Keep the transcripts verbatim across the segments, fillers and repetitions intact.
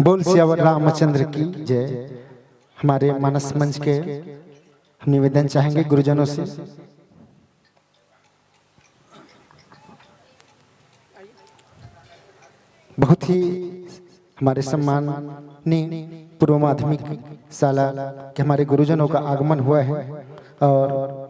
बोल सियावर रामचंद्र की जय। हमारे मानस मंच के हम निवेदन चाहेंगे गुरुजनों से, बहुत ही हमारे सम्माननीय पूर्व माध्यमिक शाला के हमारे गुरुजनों का आगमन हुआ है और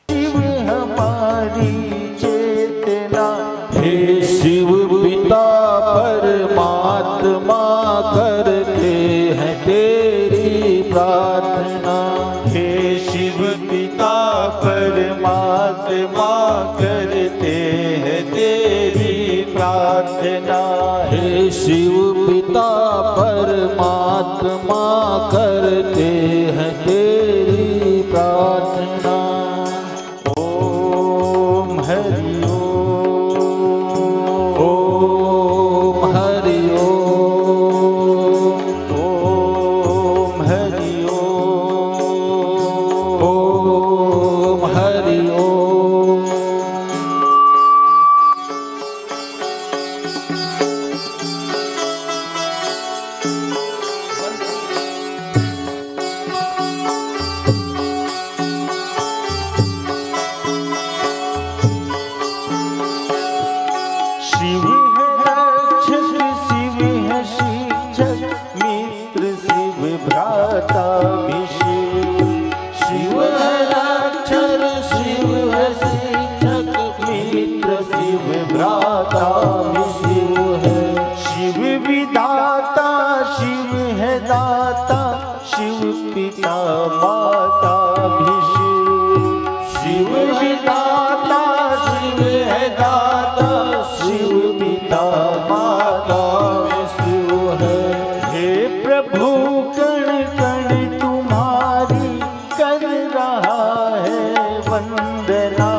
शिव हमारी चेतना, हे शिव पिता परमात्मा करते प्रार्थना। हे शिव पिता परमात्मा, करते हैं तेरी प्रार्थना। हे शिव पिता परमात्मा, करते हैं तेरी प्रार्थना। ओम हरि ओम। ओम हरि ओम। ओम हरि ओम। ओम हरि ओम। शिव है रक्षक, शिव है शिक्षक, मित्र शिव भ्राता भी शिव। शिव है रक्षक, शिव है शिक्षक, मित्र शिव भ्राता भी शिव है। शिव विधाता, शिव है दाता, शिव पिता माता भी शिव। शिव विधाता, शिव है दाता, शिव पिता माता भी शिव है। हे प्रभु, कण कण तुम्हारी कर रहा है वंदना।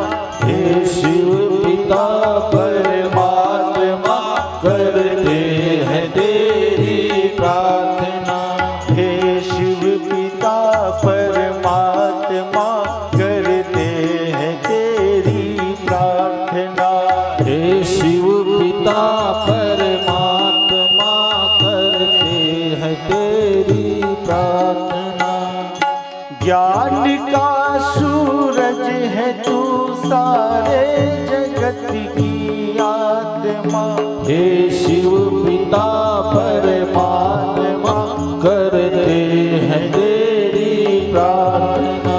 हे शिव पिता परमात्मा, करते हैं तेरी प्रार्थना। हे शिव पिता परमात्मा, करते हैं तेरी प्रार्थना। हे शिव पिता परमात्मा, करते हैं तेरी प्रार्थना। ज्ञान का सूरज है तू, सारे जगत की आत्मा। हे शिव पिता परमात्मा, करते हैं तेरी प्रार्थना।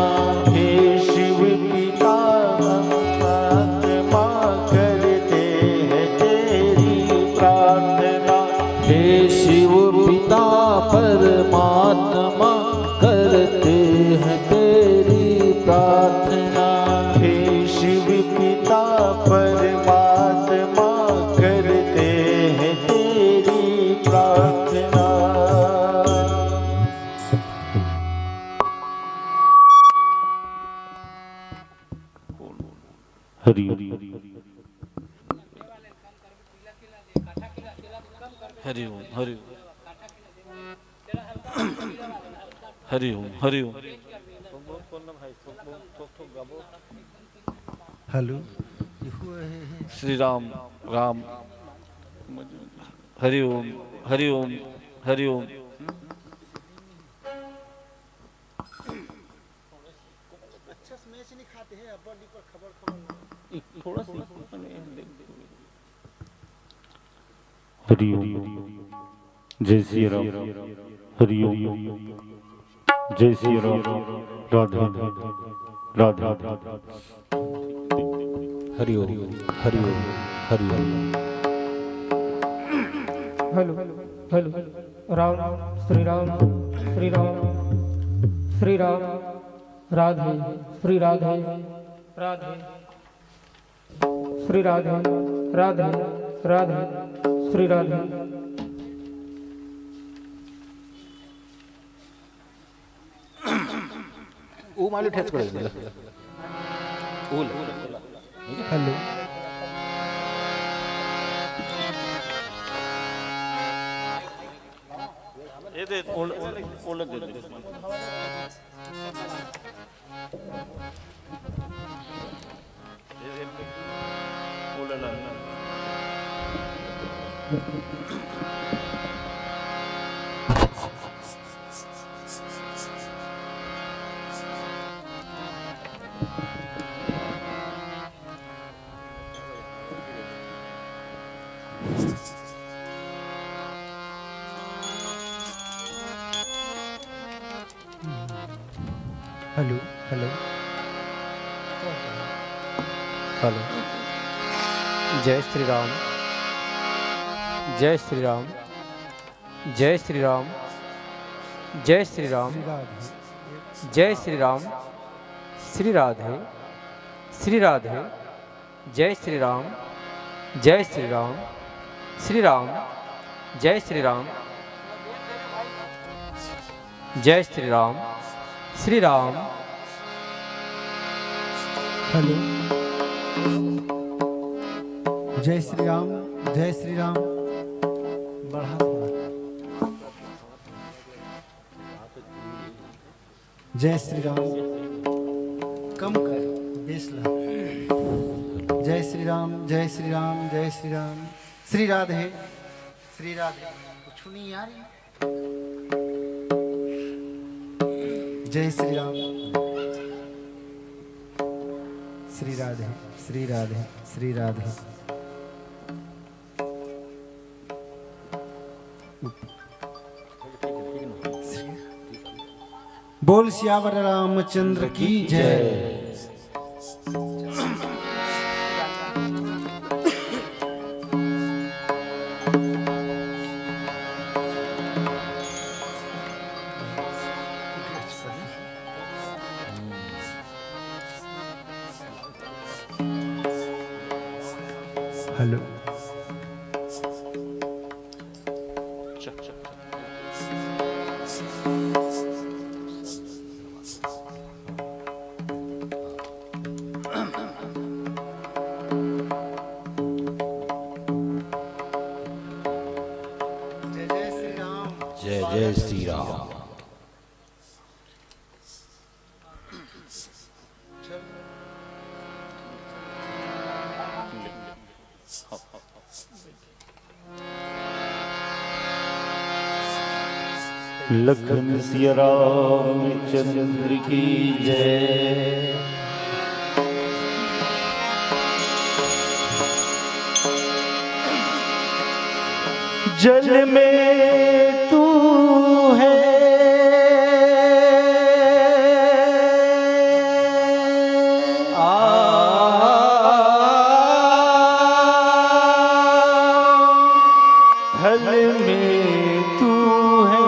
हे शिव पिता परमात्मा, करते हैं तेरी प्रार्थना। हे शिव पिता परमात्मा, करते हैं तेरी प्रार्थना। हे शिव पिता परमात्मा, करते हैं तेरी प्रार्थना। हरि ओम। हरि ओम, हरि ओम। हरि ओम, हरि ओम। हेलो, श्री राम, राम। हरि ओम, हरि ओम, हरि ओम। अच्छा से मैच नहीं खाते हैं, अब्बड़ दी पर खबर खबर। थोड़ा सा हरि ओम। जय श्री राम। हरि ओम। जय श्री राम। राधे राधे। हरि ओम, हरि ओम, हरि ओम। Hello, hello. राम, श्री राम, श्री राम, श्री राम। राधे, श्री राधे, राधे। श्री राधे, राधे, राधे, श्री राधे। ओ माले ठेच करे। ओ ले। हेलो। ये दे, ओ ले, ओ ले दे दे। Hello, hello. हेलो। जय श्री राम। जय श्री राम। जय श्री राम। जय श्री राम। जय श्री राम। श्री राधे। श्री राधे। जय श्री राम। जय श्री राम। श्री राम। जय श्री राम। जय श्री राम। श्री राम। हेलो। जय श्री राम। जय श्री राम। बढ़ा थोड़ा। जय श्री राम। कम कर, बेस ला। जय श्री राम। जय श्री राम। जय श्री राम। श्री राधे। श्री राधे। कुछ नहीं यार। जय श्री राम। श्री राधे। श्री राधे। श्री राधे। बोल सियावर रामचंद्र की जय। हेलो। जय जय श्री राम। जय जय श्री राम। लखन सिया रामचंद्र की जय। जल में तू है। आ, थल में तू है।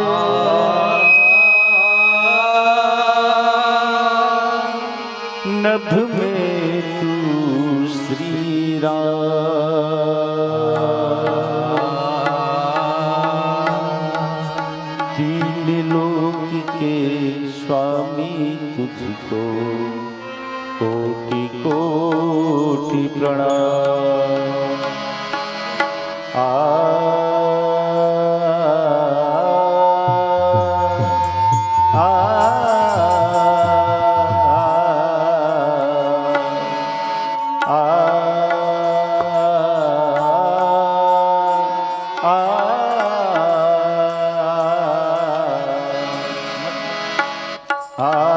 आ, नभ में तू श्री राम। तीन लोक के स्वामी तुझको कोटि कोटि प्रणाम। आ, आ, आ, आ, आ, आ,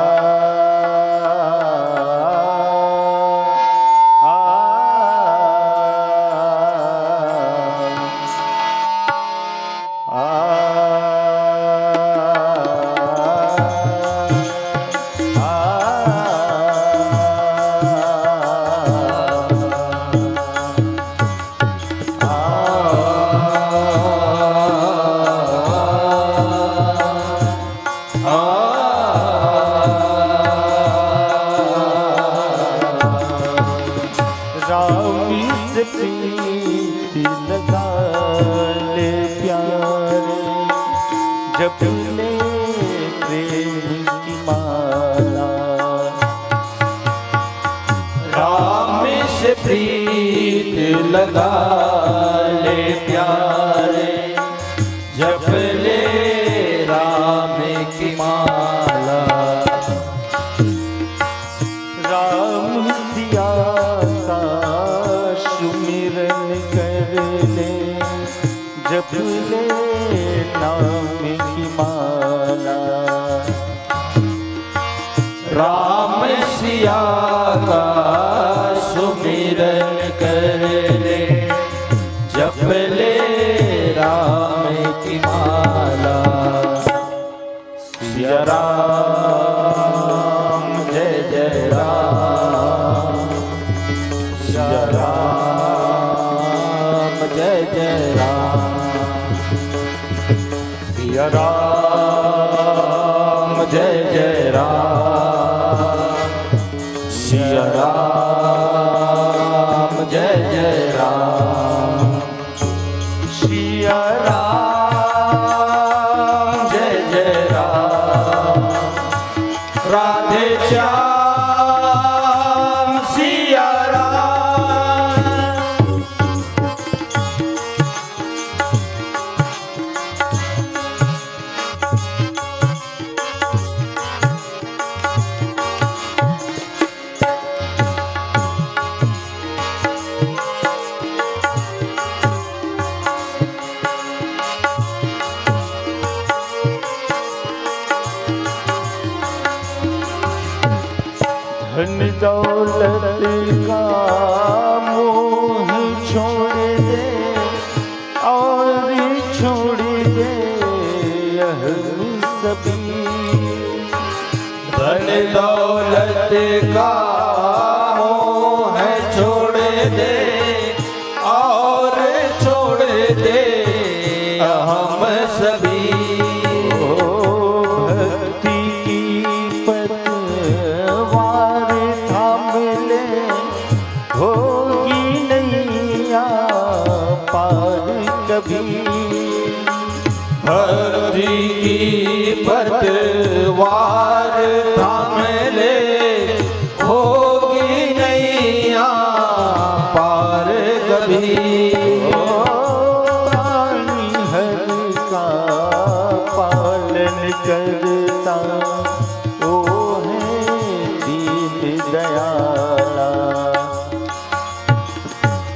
राम से प्रीत लगा ले प्यारे, जप ले प्रेम की माला। राम से प्रीत लगा ले प्यारे, जप ले राम की माला। राम सिया का सुमिरन कर ले, जप ले नाम की माला। राम सिया का सुमिरन कर ले, जप ले राम की माला। सिया राम जय जय राम, सिया राम जय जय राम। सिया राम जय जय राम, सिया राम जय जय राम, सिया राम जय जय राम, राधे श्याम सिया राम। धन दौलत का मोह छोड़ दे और छोड़ दे यह सभी। धन दौलत का मोह छोड़ दे और छोड़ दे हम सभी। भक्ति की पतवार थाम ले, होगी नैया पार कभी। भक्ति की पतवार थाम ले, होगी नैया पार कभी। ओ प्राणी हर का पालन करता, ओ है दीन दयाला।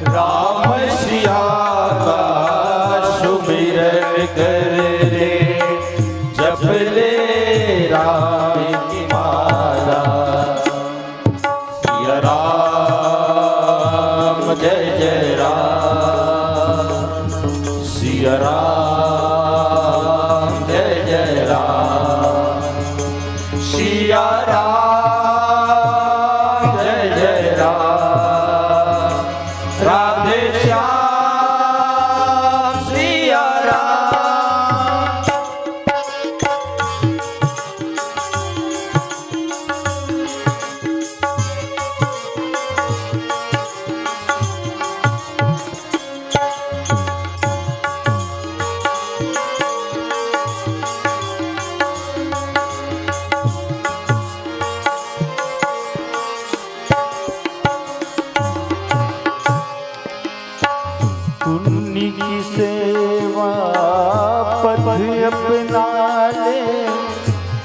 राम सिया का सुमिरन कर ले, जप ले राम की माला। सिया राम जय जय राम, सिया राम जय जय राम, सिया राम जय जय राम, राधे श्याम सिया राम। पुण्य की सेवा पथ अपना ले,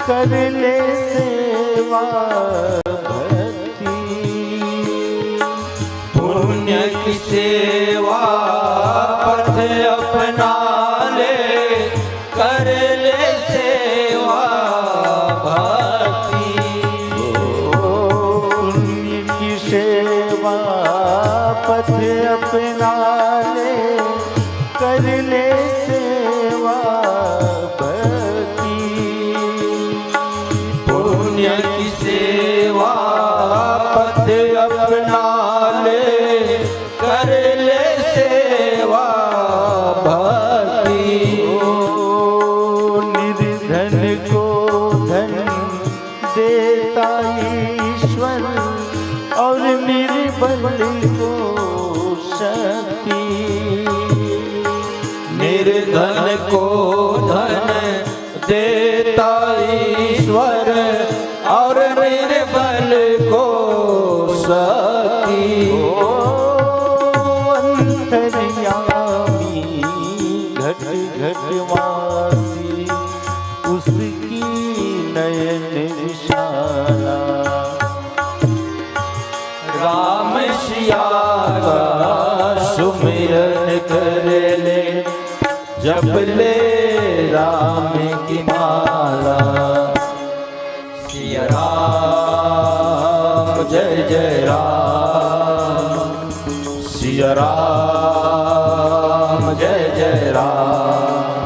कर ले सेवा भक्ति। पुण्य की सेवा पथ अपना ले, कर ले सेवा भक्ति। पुण्य की सेवा पथ अपना ले, कर ले सेवा भक्ति। पुण्य की सेवा पथ अपना ले, कर ले सेवा भक्ति। ओ निर्धन को धन देता ईश्वर और निर्बल को शक्ति। निर्धन को धन देता ईश्वर और निर्बल को शक्ति। ओ अंतर्यामी घट घट वासी, उसकी नयन विशाला। राम सिया का सुमिरन कर ले, जप ले राम की माला। सिया राम जय जय राम, सिया राम जय जय राम,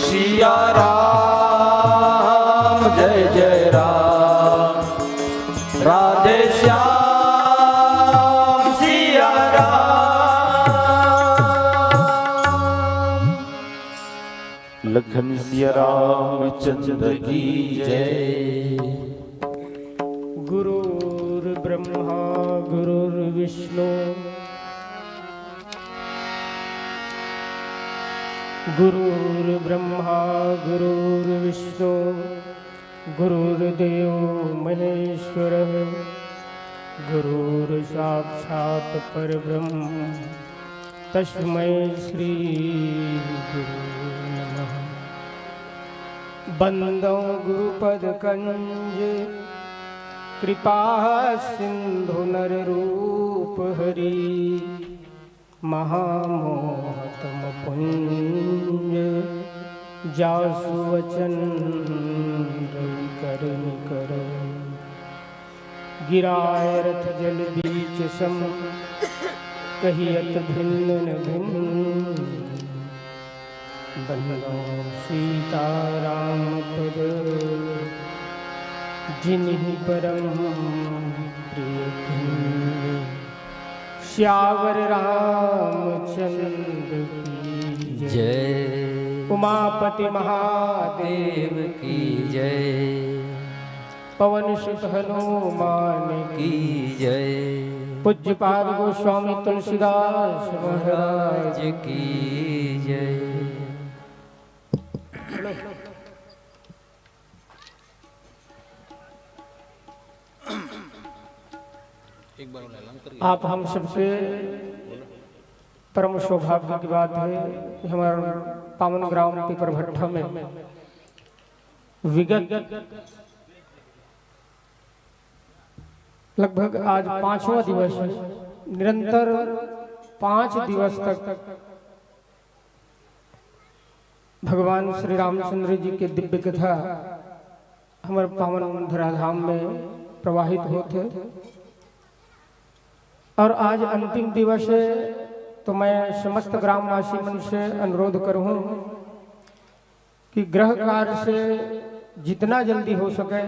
सिया राम जय जय राम, राधे श्याम सिया राम। लखन सिया रामचंद्र की जय। गुरुर्ब्रह्मा गुरुर्विष्णु गुरुर्ब्रह्मा गुरुर्विष्णु गुरुर्देव महेश्वरः गुरुर्साक्षात् परब्रह्म तस्मै श्री गुरु नमः। बंदौ गुरुपद कंज कृपा सिंधु नर रूप हरि महामोहतम पुंज जासु वचन रवि कर निकर। गिराय रथ जल बीच सम कहियत भिन्न न भिन्न। बंदौ सीता राम पद जिनहि परम प्रिय भिन्न। सियावर रामचंद्र की जय। जय। उमापति महादेव देव की जय। पवन सुत हनुमान की की जय। पूज्यपाद गोस्वामी तुलसीदास महाराज महाराज की जय। आप हम सबके परम सौभाग्य की बात है कि हमारे पावन ग्राम पिपरभट्टा में विगत लगभग आज पांचवा दिवस है, निरंतर पांच दिवस तक भगवान श्री रामचंद्र जी के दिव्य कथा हमारे पावन धराधाम में प्रवाहित होत हे। और आज अंतिम दिवस है, तो मैं समस्त ग्रामवासी मन से अनुरोध करूँ कि गृह कार्य से जितना जल्दी हो सके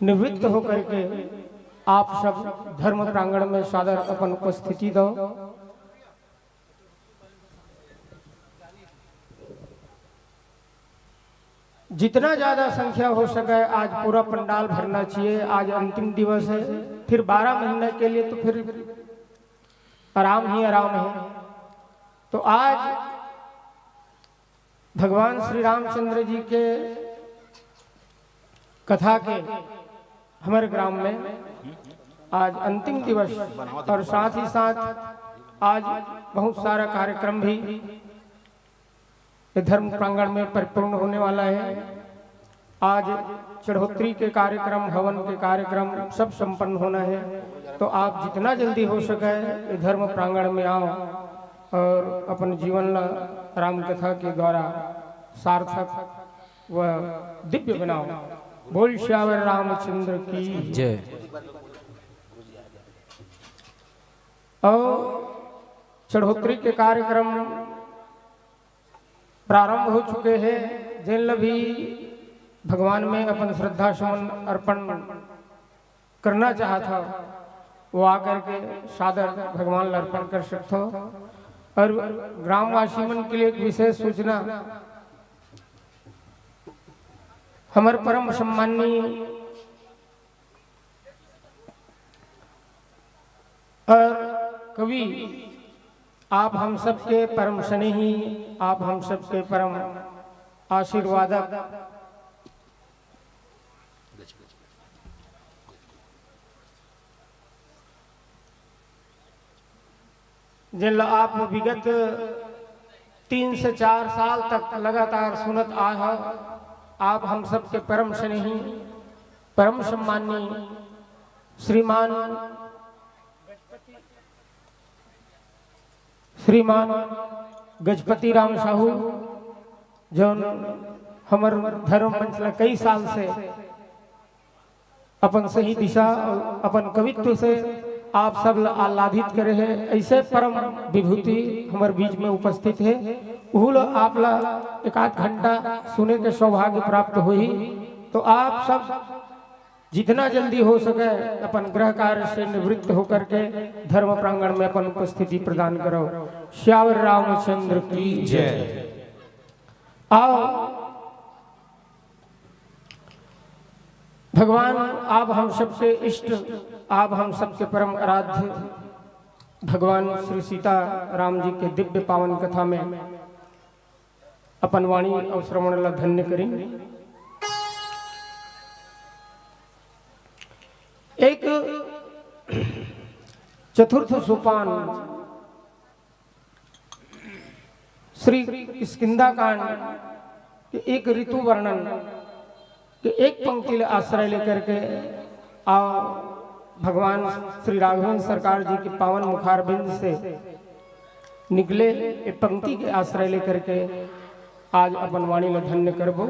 निवृत्त होकर के आप सब धर्म प्रांगण में सादर अपन उपस्थिति दो। जितना ज्यादा संख्या हो सके, आज पूरा पंडाल भरना चाहिए। आज अंतिम दिवस है, फिर बारह महीने के लिए तो फिर आराम ही आराम है। तो आज भगवान श्री रामचंद्र जी के कथा के हमारे ग्राम में आज अंतिम दिवस और साथ ही साथ आज बहुत सारा कार्यक्रम भी ये धर्म प्रांगण में परिपूर्ण होने वाला है। आज चढ़ोत्री के कार्यक्रम, हवन के कार्यक्रम सब संपन्न होना है, तो आप जितना जल्दी हो सके ये धर्म प्रांगण में आओ और अपन जीवन ला राम कथा के द्वारा सार्थक व दिव्य बनाओ। बोल सियावर रामचंद्र की जय। और चढ़ोत्री के कार्यक्रम प्रारंभ हो चुके हैं। जिन ल भी भगवान में अपन श्रद्धा सुमन अर्पण करना चाहत हो, वो आकर के सादर भगवान ला अर्पण कर सकते हो। और ग्रामवासी मन के लिए एक विशेष सूचना, हमारे परम सम्माननीय और कवि, आप हम सबके परम स्नेही, आप हम सबके परम आशीर्वादक, जिन ल आप विगत तीन से चार साल तक लगातार सुनत आए हो, आप हम सबके परम स्नेही, परम सम्माननीय श्रीमान, श्रीमान गजपति राम साहू, जौन हमर धर्म मंच ल कई साल से अपन सही दिशा, अपन कवित्व से आप सब ल आह्लादित करे हे। ऐसे परम विभूति हमर बीच में उपस्थित हे, उहू ल आप ल एक आध घंटा सुने के सौभाग्य प्राप्त होही। तो आप सब जितना जल्दी हो सके अपन गृह कार्य से निवृत्त होकर के धर्म प्रांगण में अपन उपस्थिति प्रदान करो। सियावर रामचंद्र की जय। आओ भगवान, आप हम सबके इष्ट, आप हम सबके परम आराध्य भगवान श्री सीता राम जी के दिव्य पावन कथा में अपन वाणी अउ श्रवण ला धन्य करी। एक चतुर्थ सोपान श्री किष्किंधा कांड के एक ऋतु वर्णन के एक पंक्ति ले आश्रय लेकर के आओ भगवान श्री राघवेंद्र सरकार जी के पावन मुखारबिंद से निकले एक पंक्ति के आश्रय लेकर के आज अपन वाणी ला धन्य करबो।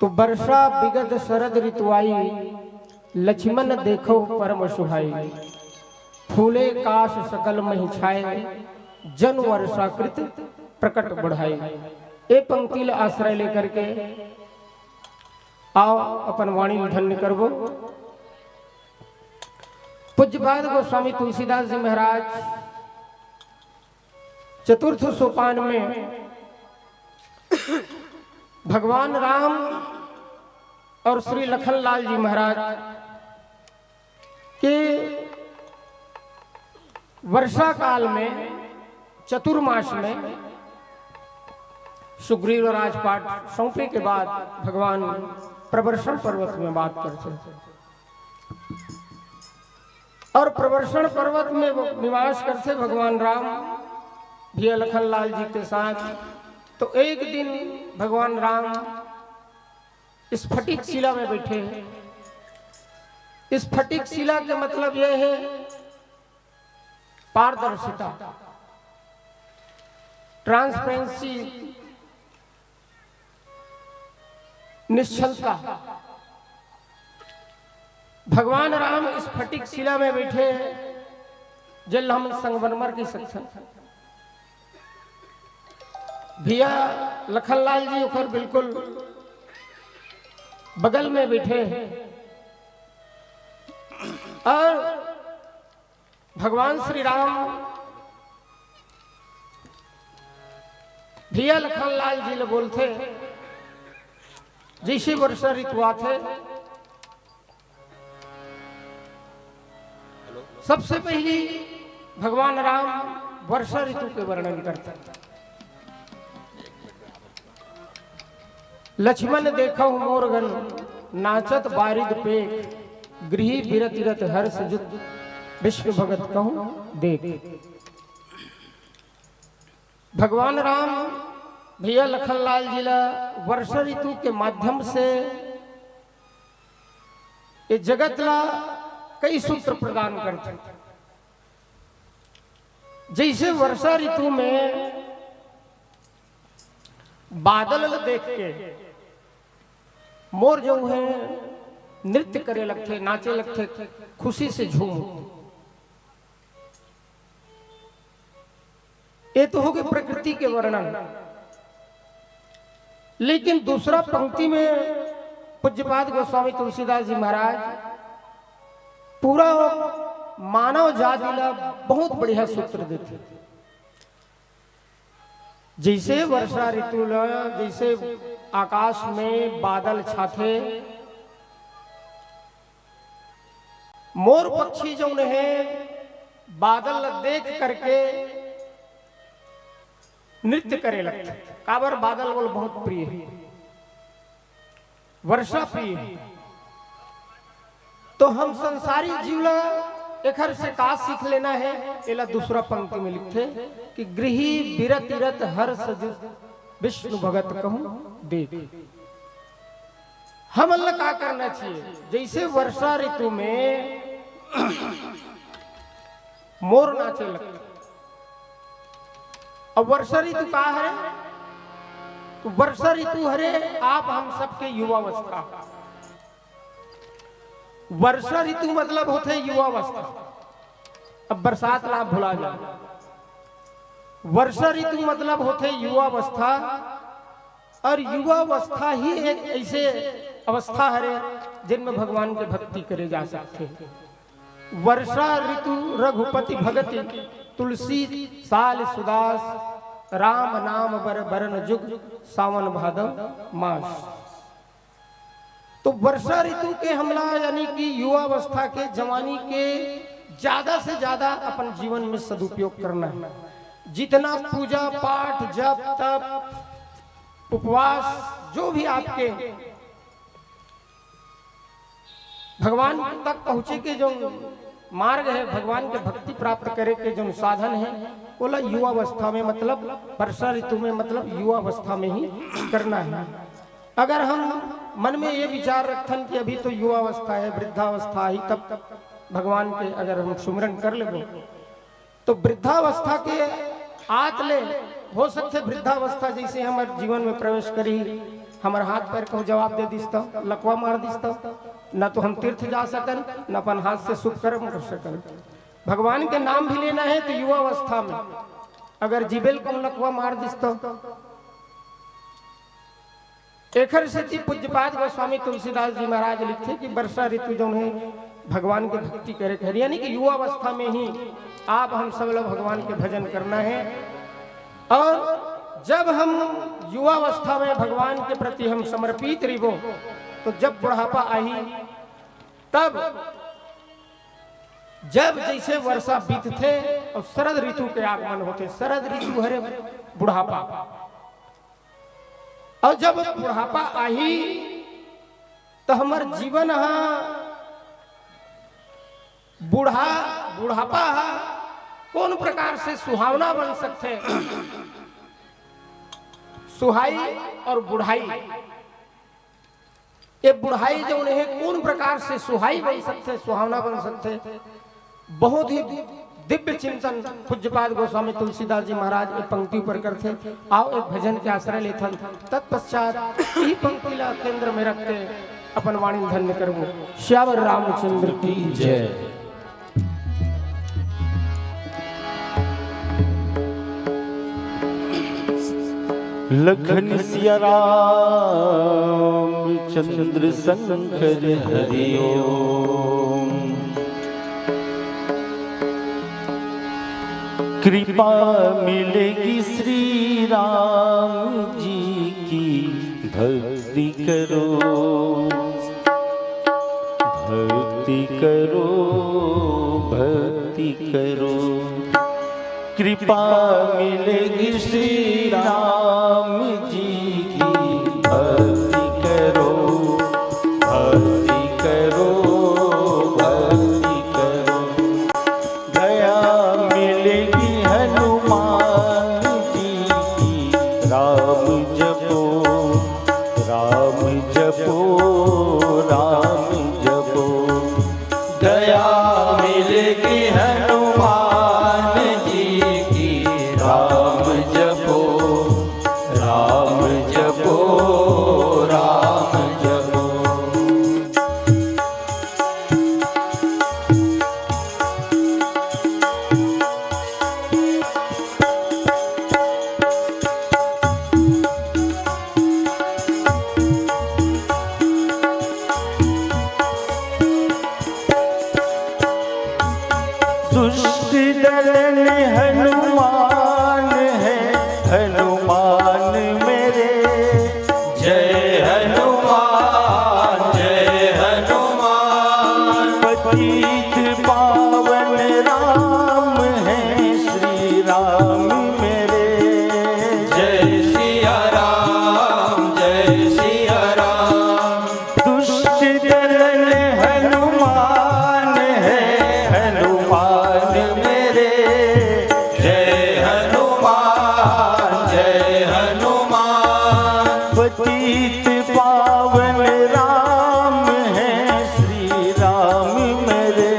तो वर्षा बिगत शरद ऋतु आई, लक्ष्मण देखो परम सुहाई। फूले काश सकल महि छाए, जनु वर्षाकृत प्रकट बढ़ाई। ए पंक्ति ल आश्रय लेकर के आओ अपन वाणी ल धन्य करबो। पूज्यपाद गोस्वामी तुलसीदास जी महाराज चतुर्थ सोपान में भगवान राम और श्री लखनलाल जी महाराज के वर्षा काल में चतुर्मास में सुग्रीव राजपाट सौंपे के बाद भगवान प्रवर्षण पर्वत में बात करते हैं। और प्रवर्षण पर्वत में वो निवास करते भगवान राम भैया लखनलाल जी के साथ। तो एक दिन भगवान राम स्फटिक शिला में बैठे हैं। स्फटिक शिला के मतलब यह है पारदर्शिता, ट्रांसपेरेंसी, निश्चलता। भगवान राम स्फटिक शिला में बैठे हैं, जेल हम संगमरमर की सकथन। भैया लखनलाल जी ओकर बिल्कुल बगल में बैठे हैं और भगवान श्री राम भैया लखनलाल जी ले बोलथे, जैसे वर्षा ऋतु आथे, सबसे पहली भगवान राम वर्षा ऋतु के वर्णन करते हैं। लक्ष्मण देखो मोरगन नाचत बारिद पेख, गृही बिरति रत हर्ष जुत विष्णु भगत कहूँ देख। भगवान राम भैया लखनलाल जी ला वर्षा ऋतु के माध्यम से ये जगत ला कई सूत्र प्रदान करथे। जैसे वर्षा ऋतु में बादल ला देख के मोर जो है नृत्य करे लगथे, नाचे लगथे, खुशी से झूम उठथे। ये तो हो गए प्रकृति के वर्णन, लेकिन दूसरा पंक्ति में पूज्यपाद गोस्वामी तुलसीदास जी महाराज पूरा मानव जाति ला बहुत बढ़िया सूत्र देथे। जैसे वर्षा ऋतु ला, जैसे आकाश में बादल छाथे, मोर पक्षी जौन है बादल ला देख करके नृत्य करे लगथे। काबर बादल ओला बहुत प्रिय है, वर्षा प्रिय है। तो हम संसारी जीव ला एखर से का सीख लेना है, एला दूसरा पंक्ति में लिखथे कि गृही बिरति रत हर्ष जुत विष्णु भगत कहूँ देख। हमन ला का करना चाहिए? जैसे वर्षा ऋतु में मोर नाचे लगथे। अब वर्षा ऋतु का हरे? तो वर्षा ऋतु हरे आप हम सबके युवावस्था। वर्षा ऋतु मतलब होथे युवावस्था। अब बरसात ला भुला जाओ। वर्षा ऋतु मतलब होथे युवावस्था, और युवावस्था ही एक ऐसे अवस्था हरे जिनमें भगवान के भक्ति करे जा सकथे। वर्षा ऋतु रघुपति भगति, तुलसी साल सुदास राम नाम बर बरन जुग, सावन भादव मास। तो वर्षा ऋतु के हमला, यानी कि युवावस्था के, जवानी के ज्यादा से ज्यादा अपन जीवन में सदुपयोग करना है। जितना पूजा पाठ, जप तप, उपवास, जो भी आपके भगवान तक पहुँचे के जो मार्ग है, भगवान के भक्ति प्राप्त करे के जो साधन है, ओला युवावस्था में, मतलब वर्षा ऋतु में, मतलब युवावस्था में ही करना है। अगर हम मन में ये विचार रखथन कि अभी तो युवावस्था है, वृद्धावस्था ही, तब भगवान के अगर हम सुमिरन कर लेबो, तो वृद्धावस्था के आत ले, हो सकथे वृद्धावस्था जैसे हमर जीवन में प्रवेश करी, हमर हाथ पैर कहूँ जवाब दे दिस त, लकवा मार दिस त, न तो हम तीर्थ जा सकन, न अपन हाथ से शुभ कर्म कर सकन। भगवान के नाम भी लेना है तो युवावस्था में, अगर जीबेल कहूँ लकवा मार दिस त। एखर सेती पूज्यपाद गोस्वामी तुलसीदास जी महाराज लिखथे कि वर्षा ऋतु जौन है, भगवान के भक्ति करे के हरे, यानी कि युवावस्था में ही आप हम सब लोग भगवान के भजन करना है। और जब हम युवावस्था में भगवान के प्रति हम समर्पित रहिबो, तो जब बुढ़ापा आही, तब जब जैसे वर्षा बीतथे और शरद ऋतु के आगमन होथे, शरद ऋतु हरे बुढ़ापा। और जब बुढ़ापा आही, तो हमर जीवन ह बूढ़ा, बुढ़ापा ह कौन प्रकार से सुहावना बन सकथे। सुहाई और बुढ़ाई, ये बुढ़ाई जो उन्हें कौन प्रकार से सुहाई बन सकथे, सुहावना बन सकथे। बहुत ही दिव्य चिंतन पूज्यपाद गोस्वामी तुलसीदास जी महाराज ये पंक्ति ऊपर करथे। आओ एक भजन के आश्रय लेथन, तत्पश्चात ई पंक्ति ला केंद्र में रख के अपन वाणी धन्य करबो। श्यावर रामचंद्र की जय। लखन सिया राम चंद्र शंकर हरि ओम। कृपा मिलेगी श्री राम जी की, भक्ति करो, भक्ति करो, भक्ति करो। कृपा मिलेगी श्री राम जी की, भक्ति करो, भक्ति करो, भक्ति करो। दया मिलेगी हनुमान जी की, राम जपो, राम जपो, राम जपो। दया मिलेगी हनुमान जी की, राम जपो, राम जपो, राम जपो। दुष्ट दलन हनुमान है, हनुमान मेरे। जय हनुमान, जय हनुमान। पतित पावन राम है, श्री राम मेरे। जय सिया राम, जय सिया राम। दुष्ट दलन हनुमान है, हनुमान मेरे। जय हनुमान, जय हनुमान। पतित पावन राम है, श्री राम मेरे।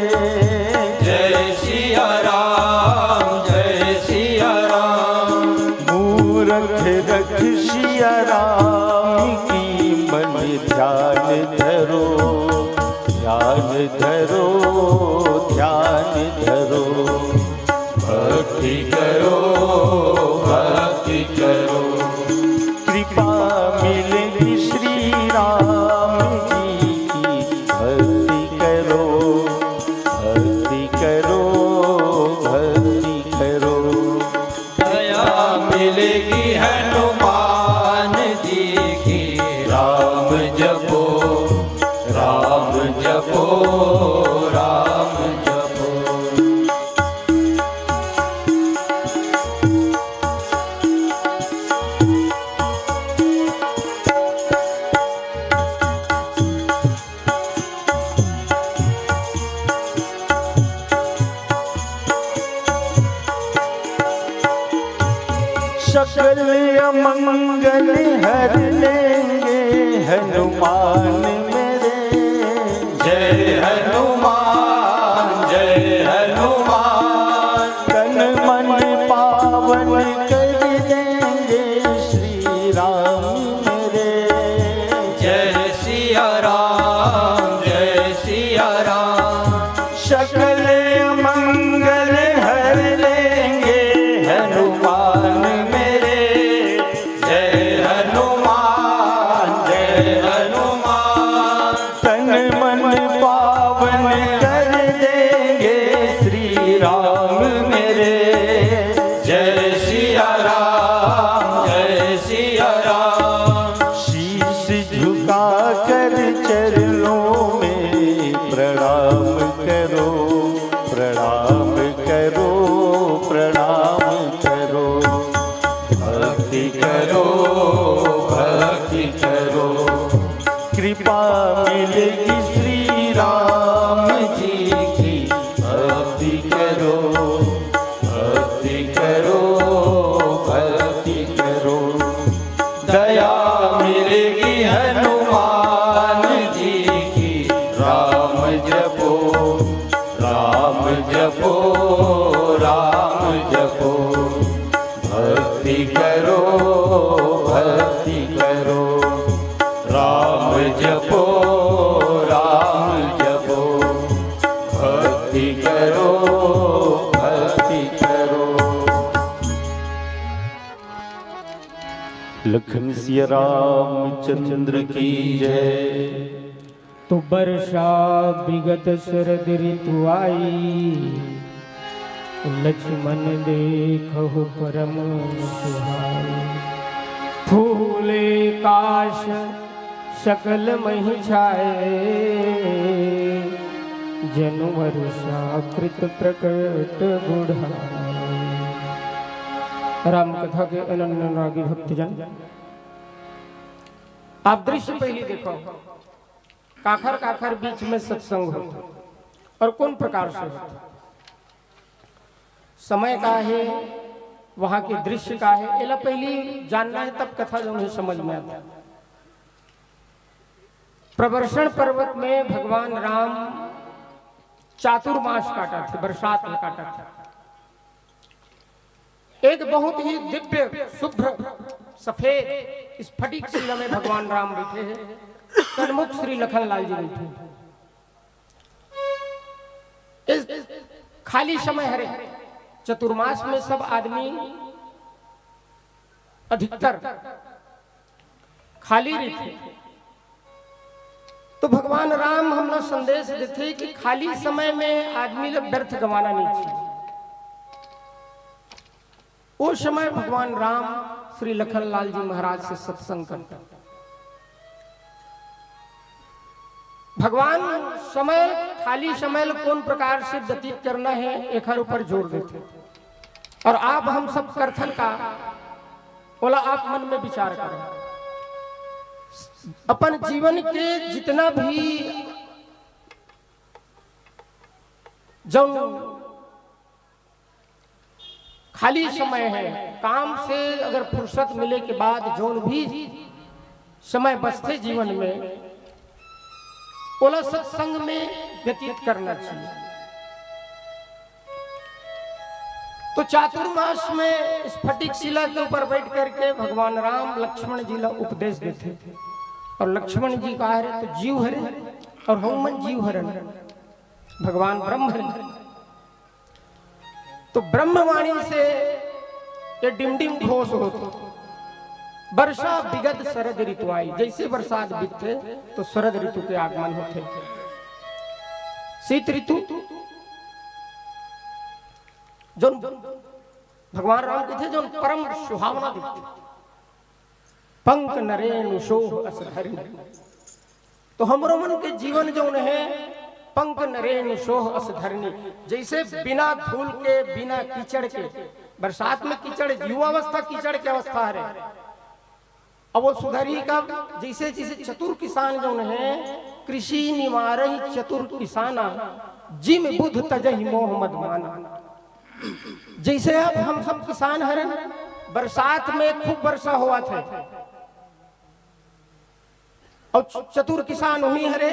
जय सिया राम, जय सिया राम। मूरख रख सिया राम की, मन ध्यान धरो, ध्यान धरो, ध्यान धरो। भक्ति करो, भक्ति करो। कृपा मिलेगी श्री राम जी की। भक्ति करो, भक्ति करो, भक्ति करो। दया मिले हनुमान जी की। राम जपो, राम जपो, राम जपो। सकल अमंगल हर लेंगे हनुमान मेरे। जय हनुमान, जय हनुमान। तन मन पावन कर देंगे श्री राम मेरे। जय सिया राम, जय सिया राम। सकल मंगल हर लेंगे हनुमान मेरे। जय हनुमान, जय हनुमान। तन मन पावन कर देंगे श्री राम मेरे। जय सिया राम, जय सिया राम। शीश झुका कर चरणों में प्रणाम करो, प्रणाम करो, प्रणाम करो। भक्ति करो, भक्ति करो। कृपा मिलेगी श्री राम जी की। भक्ति करो, भक्ति करो, भक्ति करो। दया मिलेगी हनुमान जी की। राम जपो, राम जपो, राम जपो। भक्ति करो, भक्ति करो। राम जपो, राम जपो। भक्ति करो, भक्ति करो। लखन सिया रामचंद्र की जय। तो बरसा बिगत सरद रितु आई, लछमन देखहु परम सुहाई। फूले कास सकल महि छाए, जनु बरसा कृत प्रकट गुण आए। राम कथा के अनन्य अनुरागी भक्तजन, आप दृश्य पहली देखो, काखर काखर बीच में सत्संग होत हे और कौन प्रकार से होत हे, समय का हे, वहाँ के दृश्य का हे, एला पहली जानना हे, तब कथा जो हे समझ में आथे। प्रवर्षण पर्वत में भगवान राम चातुर्मास काटत हे, बरसात ल काटत हे। एक बहुत ही दिव्य, शुभ्र, सफेद स्फटिक शिला में भगवान राम बैठे हे, सन्मुख श्री लखन लाल जी बैठे हे। इस खाली समय हरे, चतुर्मास में सब आदमी अधिकतर खाली रहिथे। तो भगवान राम हमला संदेश देथे कि खाली समय में आदमी ला व्यर्थ गंवाना नहीं चाहिए। उस समय भगवान राम श्री लखन लाल जी महाराज से सत्संग करते। भगवान समय, खाली समय ल कौन प्रकार से व्यतीत करना हे, एखर ऊपर जोर देथे। और आप हम सब करथन का, ओला आप मन में विचार करो। अपन जीवन के जितना भी जौन खाली समय हे, काम से अगर फुर्सत मिले के बाद जौन भी समय बचथे जीवन में, ओला सत्संग में व्यतीत करना चाहिए। तो चातुर्मास में स्फटिक शिला के ऊपर बैठ करके भगवान राम लक्ष्मण जी ला उपदेश देथे। और लक्ष्मण जी का हरे तो जीव हरे और हनुमान जीव हरन, भगवान ब्रह्म हरे। तो ब्रह्मवाणी से ये डिमडिम घोष होत, वर्षा बिगत शरद ऋतु आई। जैसे बरसात बीतथे तो शरद ऋतु के आगमन होथे। शीत ऋतु, जौन भगवान राम कथे, जौन परम सुहावना दिखथे, पंक नरेनु सोह अस धरनी। तो हमरो मन के जीवन जौन हे, पंक नरेनु सोह अस धरनी, जैसे बिना धूल के, बिना कीचड़ के, बरसात में कीचड़, युवावस्था कीचड़ के अवस्था हरे। अब वो सुधरही कब? जैसे, जैसे चतुर किसान जौन हे, कृषि निवारहि चतुर किसाना, जिम बुध तजहि मोह मद माना। जैसे अब हम सब किसान हरन, बरसात में खूब वर्षा होवत हे, अउ च-, चतुर किसान उही हरे,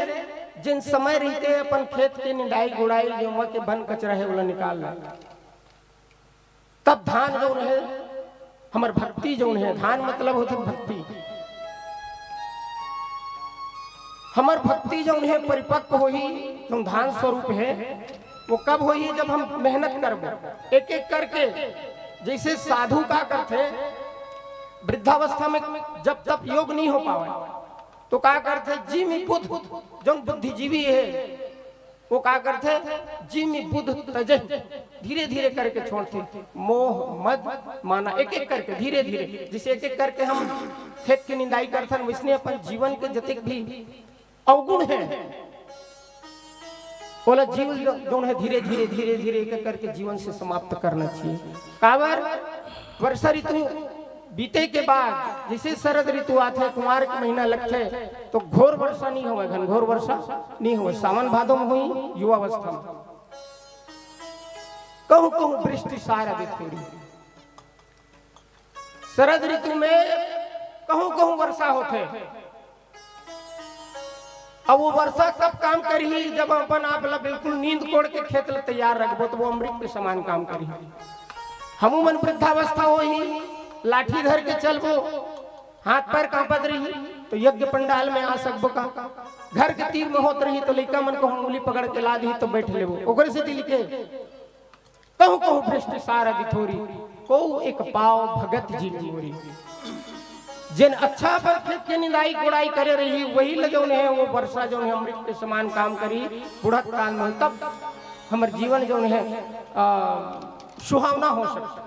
जेन समय रहिते अपन खेत के निंदाई गुड़ाई, जेमा के बन कचरा हे, ओला निकाल ले। तब धान जौन हे, हमर भक्ति जौन हे, धान मतलब होथे भक्ति। हमर भक्ति जौन हे, परिपक्व होही, जौन धान स्वरूप हे, वो कब होही? जब हम मेहनत करबो, एक एक करके। जैसे साधु का करथे, वृद्धावस्था में जब तप योग नहीं हो पावे, तो का करथे? जिम बुध, जौन बुद्धिजीवी हे, वो का करथे? जिम बुध तजहि, धीरे धीरे करके छोड़थे। मोह मद माना, एक एक करके, धीरे धीरे, जैसे एक एक करके हम खेत के निंदाई करथन, वैसने अपन जीवन के जतेक भी अवगुण हे, ओला जीव ल-, जौन हे, धीरे धीरे, धीरे धीरे एक एक करके जीवन से समाप्त करना चाहिए। काबर? वर्षा ऋतु बीते के बाद जैसे शरद ऋतु आथे, कुमार के महीना लगथे, तो घोर वर्षा नहीं होवे, घनघोर वर्षा नहीं होवे। सावन भादो में होही, युवावस्था में। कहूँ कहूँ वृष्टि सारद थोरी। शरद ऋतु में कहूँ कहूँ वर्षा होथे। अब वो वर्षा कब काम करही? जब अपन आप ला बिल्कुल नींद कोड़ के खेत ला तैयार रखबो, तो वो अमृत के समान काम करही। हमू मन वृद्धावस्था होही, लाठी धर के चलबो, हाथ पैर कांपत रही, तो यज्ञ पंडाल में आ सकबो का? घर के तीर में होत रही, तो लइका मन को हम उंगली पकड़ के ला दी, तो बैठ लेबो। ओकरे से दिल के कहूँ कहूँ भ्रष्ट सारथि थोरी, कोउ एक पाव भगत जिन मोरी। जेन अच्छा पर खेत के निंदाई कोड़ाई करे रही, वही ल जौन हे, वो वर्षा जौन हे, अमृत के समान काम करी। बुढ़त काल में तब हमर जीवन जौन हे, आ, सुहावना हो सकता।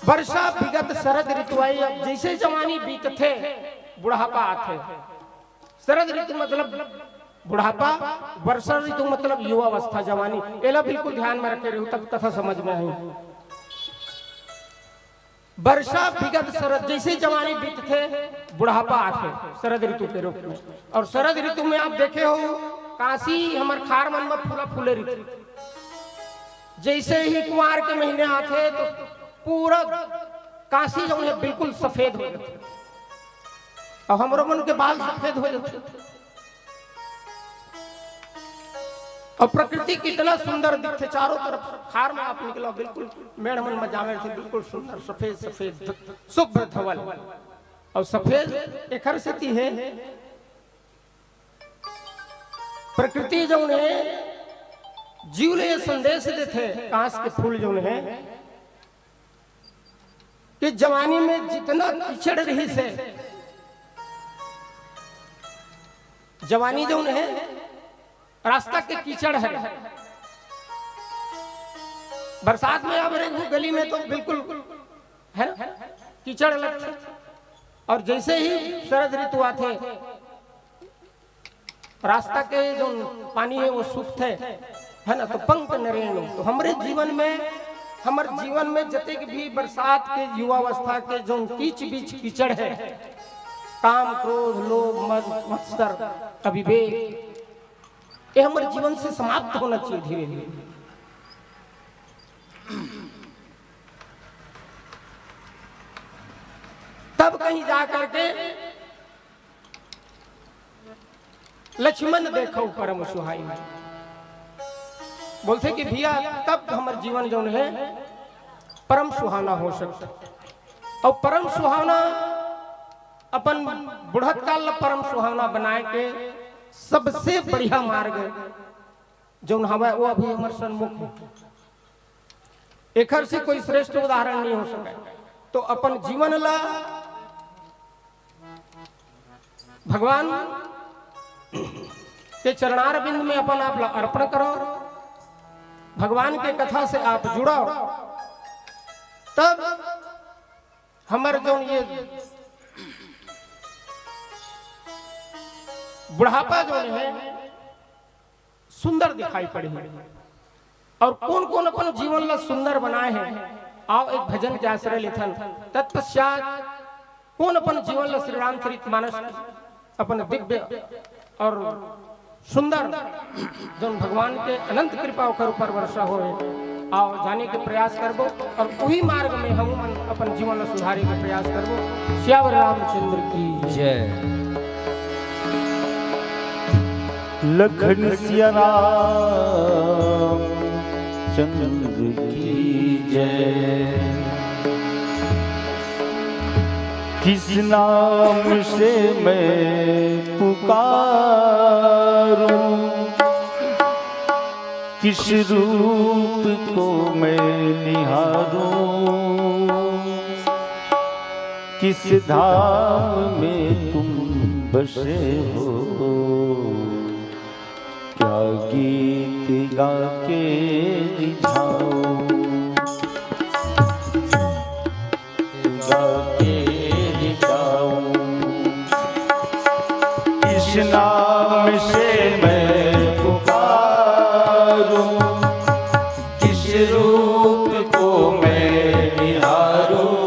वर्षा विगत शरद ऋतु आई। अब जैसे जवानी बीतथे, बुढ़ापा आथे। शरद ऋतु मतलब बुढ़ापा, वर्षा ऋतु मतलब युवावस्था, जवानी। एला बिल्कुल ध्यान में रखे रहू, तब कथा समझ में आही। वर्षा विगत शरद, जैसे जवानी बीतथे, बुढ़ापा आथे शरद ऋतु के रूप में। और शरद ऋतु में आप देखे हो, काशी हमर खार मन में फूला फूले रहिथे। जैसे ही कुंवार के महीने आथे, तो पूरा काशी जौन हे, बिल्कुल सफेद हो जाथे। और हमरो मन के बाल सफेद हो जाथे। और प्रकृति कितना सुंदर दिखथे चारों तरफ। खार में आप निकलो, बिल्कुल मेड़ मन में जावे थे, बिल्कुल सुंदर, सफेद सफेद, शुभ्र धवल। और सफेद एकर सेती हे, प्रकृति जौन हे, जीव ले ये संदेश देथे, कांस के फूल जौन हे, कि जवानी में जितना कीचड़ रहिस हे, जवानी जौन हे, रास्ता के कीचड़ हे। बरसात में आप रेंगहू गली में, तो बिल्कुल, है ना, कीचड़ लगथे। और जैसे ही शरद ऋतु आथे, रास्ता के जो पानी हे, वो सूखथे, है ना, तो पंक नरेणु। तो हमरे जीवन में, हमर जीवन में जतेक भी बरसात के, युवावस्था के जो कीच बीच कीचड़ हे, काम, क्रोध, लोभ, मद, मत्सर, अविवेक, ये हमर जीवन से समाप्त होना चाहिए धीरे धीरे। तब कहीं जा करके लक्ष्मण देखो परम सुहाई। बोलथे कि भैया, तब हमर जीवन जौन हे, परम सुहावना हो सकता। और परम सुहावना, अपन बुढ़त काल ला परम सुहावना बनाए के सबसे बढ़िया मार्ग जौन हवय, वो अभी हमर सन्मुख हे। एखर से कोई श्रेष्ठ उदाहरण नहीं हो सके। तो अपन जीवन ला भगवान के चरणारविंद में अपन आप ला अर्पण करो, भगवान के कथा से आप जुड़ो। तब हमर जौन ये बुढ़ापा जौन हे, सुंदर दिखाई पड़ही। अउ कोन कोन अपन जीवन ला सुंदर बनाए हे, आओ एक भजन के आश्रय लेथन। तत्पश्चात कोन अपन जीवन ला श्री रामचरित मानस अपन दिव्य अउ सुंदर जौन भगवान के अनंत कृपा ओकर ऊपर वर्षा होए, आओ जाने के प्रयास करबो अउ उही मार्ग में हम मन अपन जीवन ला सुधारे के प्रयास करबो। सियावर रामचंद्र की जय। लखन सिया राम चंद्र की जय। किस नाम से मैं पुकारूं, किस रूप को मैं निहारूं, किस धाम में तुम बसे हो, क्या गीत गा के रिझाऊं, गा के रिझाऊं। किस नाम से मैं पुकारूं, किस रूप को मैं निहारूं,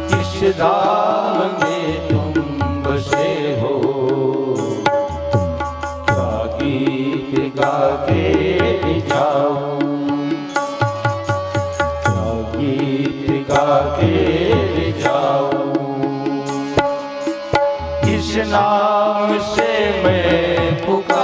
किस धाम में तुम बसे हो, क्या गीत गा के रिझाऊं, क्या गीत गा के रिझाऊं। किस नाम से मैं पुकारूं।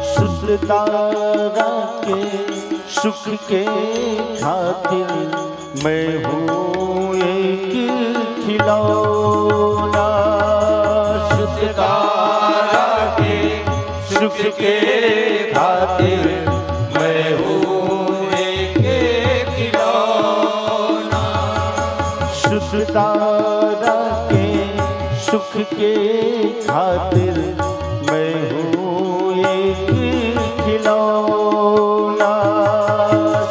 सुत तारा के सुख के खातिर मैं हूँ एक खिलौना। सुत तारा के सुख के खातिर मैं हूँ एक खिलौना। सुत तारा के सुख के खातिर मैं हूँ एक खिलौना।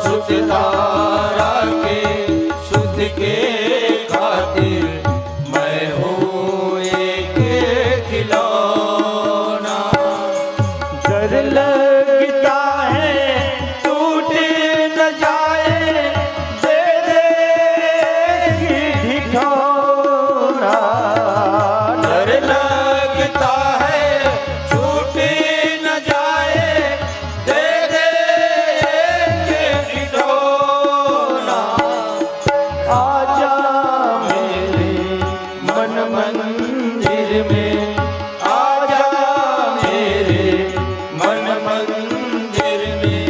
सुत तारा के सुख के खातिर मैं हूँ एक खिलौना। डर लगता है टूट न जाए, दे दे ढिढोरा। डर लगता है छूट न जाए, दे दे ढिढोरा। आजा मेरे मन मंदिर में, आजा मेरे मन मंदिर में,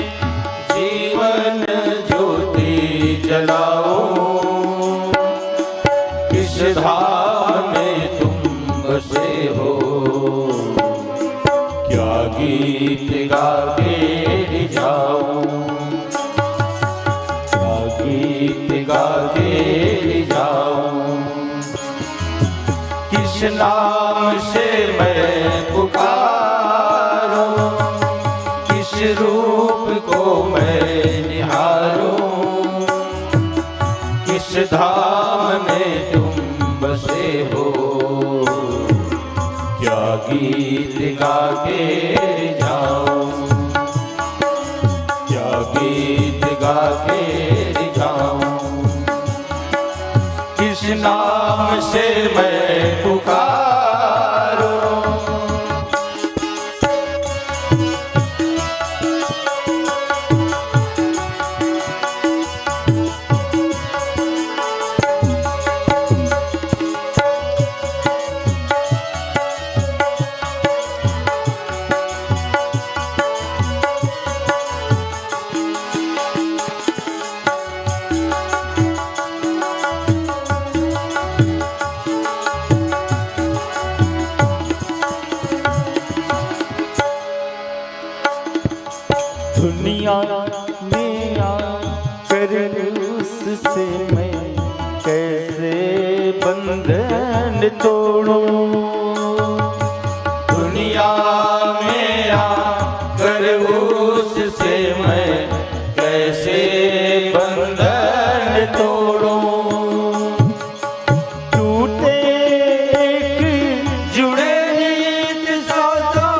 जीवन ज्योति जलाओ। किस धाम में तुम बसे हो, क्या गीत गा के रिझाऊं, क्या गीत गा के रिझाऊं। किस नाम से मैं पुकारूं, किस रूप को मैं निहारूं, किस धाम में तुम बसे हो, क्या गीत गा के जाऊं, क्या गीत गा के जाऊं। किस नाम से मैं पुकारूं। दुनिया में आकर उससे मैं कैसे बंधन तोड़ूं। दुनिया में आकर उससे मैं कैसे बंधन तोड़ूं। टूटे एक जुड़े नीत सौ सौ,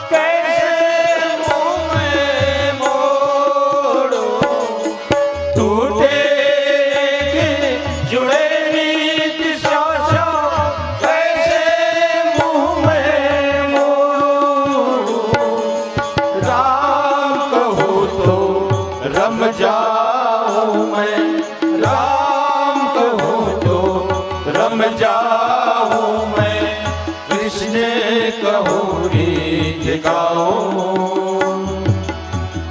कैसे मुंह मैं मोड़ूं। टूटे एक जुड़े नीत सौ सौ, कैसे मुंह मैं मोड़ूं। राम कहूं तो रम जाऊं मैं, राम कहूं तो रम जाऊं मैं, कृष्ण कहूं गीत गाऊं।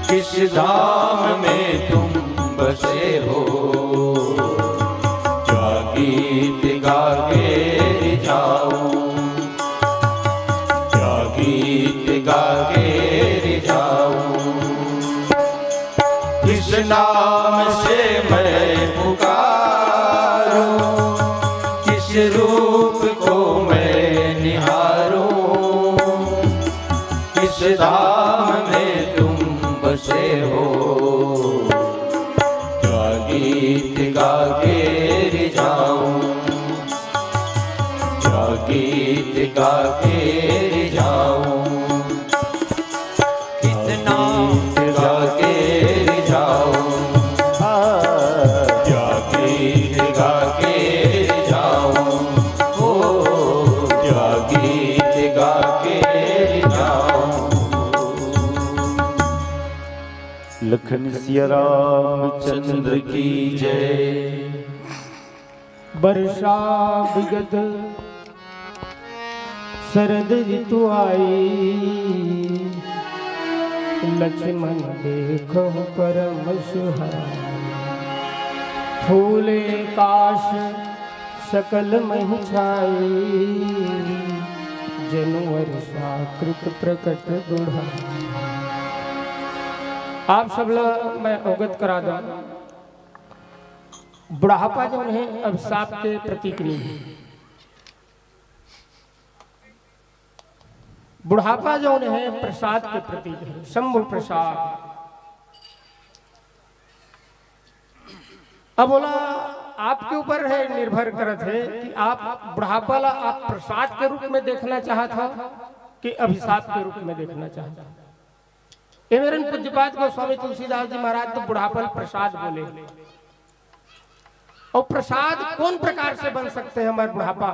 किस धाम में तुम बसे हो, क्या गीत गा के रिझाऊं, क्या गीत गा के रिझाऊं। किस नाम से मैं पुकारूं, किस रूप को मैं निहारूं, किस धाम में तुम बसे हो, क्या गीत गा के रिझाऊं, क्या गीत गा के रिझाऊं। किस नाम गा के रिझाऊं, क्या गीत गा के रिझाऊं, ओ, क्या गीत गा के रिझाऊं। लखन सिया रामचंद्र की जय। बरसा बिगत सरद रितु आई, लछमन देखहु परम सुहाई। फूले कास सकल महि छाई, जनु अरसा कृत प्रकट गुण। आप सब ला मैं अवगत करा दूं, बुढ़ापा जौन हे अभिशाप के प्रतीक नहीं हे। बुढ़ापा जौन हे प्रसाद के प्रतीक हे, शंभु प्रसाद। अब ओला आपके ऊपर हे, निर्भर करत हे कि आप बुढ़ापा ला आप प्रसाद के रूप में देखना चाहत हो कि अभिशाप के रूप में देखना चाहत हो। ए मेरन पूज्यपाद गोस्वामी तुलसीदास जी महाराज तो बुढ़ापा ल प्रसाद बोले। अउ प्रसाद कौन प्रकार से बन सकथे हमर बुढ़ापा?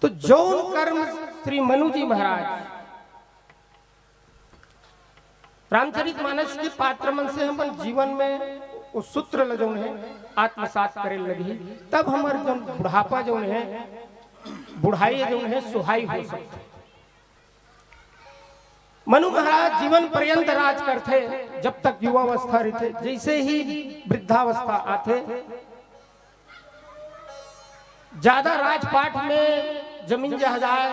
तो जौन कर्म श्री मनु जी महाराज रामचरित मानस के पात्र मन से हमन जीवन में वो सूत्र ल जौन हे आत्मसात करे लगही, तब हमर जौन बुढ़ापा जौन हे, बुढ़ाई जौन हे, सुहाई हो सकथे। मनु महाराज जीवन पर्यंत राज करथे, जब तक युवावस्था रहिथे। जैसे ही वृद्धावस्था आथे, ज्यादा राजपाट में, जमीन जायदाद,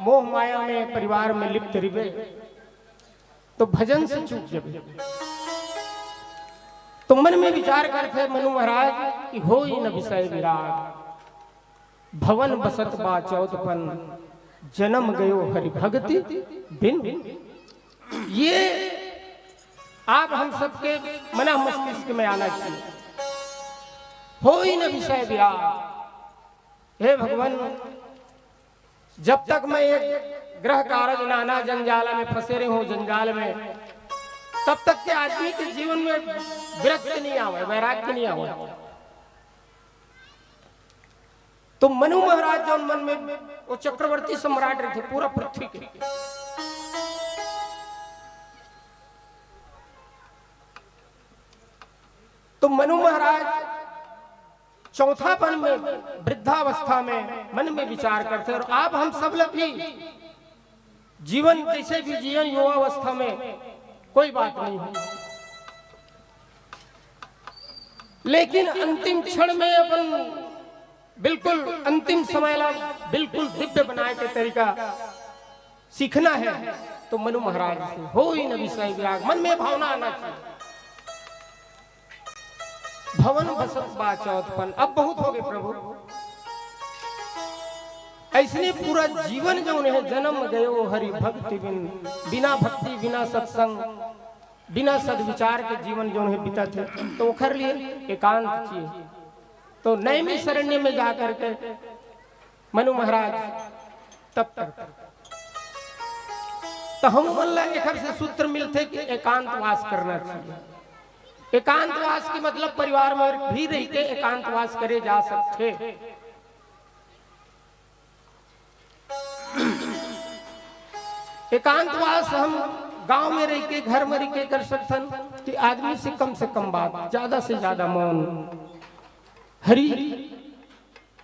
मोह माया में, परिवार में लिप्त रहिबे, तो भजन से चूक जबे। तो मन में विचार करथे मनु महाराज कि होई न विषय विराग, भवन बसत बा चौदपन, जन्म गयो हरि भक्ति बिन। ये आप हम सबके मन मस्तिष्क में आना चाहिए। होई न विषय विराग। हे भगवान, जब तक मैं एक गृह कारज नाना जंजाल में फंसे रहूं, जंजाल में, तब तक के आदमी के जीवन में विरक्ति नहीं आवे, वैराग्य नहीं आवे। तो मनु महाराज जौन मन में, वो चक्रवर्ती सम्राट रहिथे पूरा पृथ्वी के, तो मनु महाराज चौथापन में, वृद्धावस्था में मन में विचार करथे। और आप हम सब ला भी जीवन जैसे भी जियन युवावस्था में, कोई बात नहीं है, लेकिन अंतिम क्षण में अपन बिल्कुल अंतिम समय ला बिल्कुल दिव्य बनाए के तरीका सीखना है तो मनु महाराज से, होई न विषय विराग, मन में भावना आना चाहिए। भवन बसत बा चौथ पन, अब बहुत हो गए प्रभु। ऐसने पूरा जीवन जौन है, जन्म गयो हरि भक्ति बिन, बिना भक्ति, बिना सत्संग, बिना सद्विचार के जीवन जौन है बीतत है, तो ओखर लिए एकांत चाहिए। तो नैमिषारण्य में जा करके मनु महाराज तप करते। तो हम मन ला एखर से सूत्र मिलथे कि एकांतवास करना चाहिए। एकांतवास के मतलब परिवार में भी रह के एकांतवास करे जा सकथे। एकांतवास हम गांव में रह के, घर में रह के कर सकथन कि आदमी से कम से कम बात, ज्यादा से ज्यादा मौन, हरि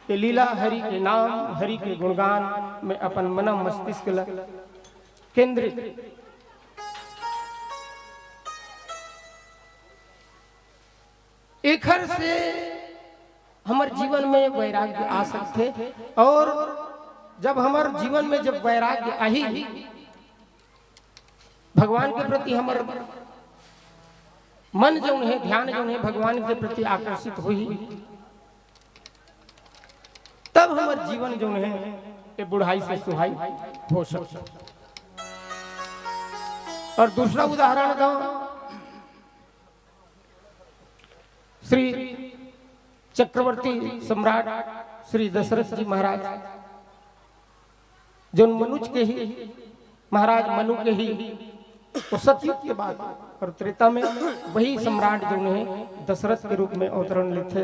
के लीला, हरि के नाम, हरि के गुणगान में अपन मन मस्तिष्क ला केंद्रित। एखर से हमर जीवन में वैराग्य आ सकथे, और जब हमर जीवन में जब वैराग्य आही, भगवान के प्रति हमर मन जौन है, ध्यान जौन है, भगवान के प्रति आकर्षित होही, तब हमर जीवन जौन है, ये बुढ़ाई से सुहाई हो सकता। और दूसरा उदाहरण दो, श्री चक्रवर्ती सम्राट श्री दशरथ जी महाराज, जौन मनुज के ही महाराज, मनु के ही, वो सतयुग के बाद, और त्रेता में वही सम्राट जौन है, दशरथ के रूप में अवतरण लेथे।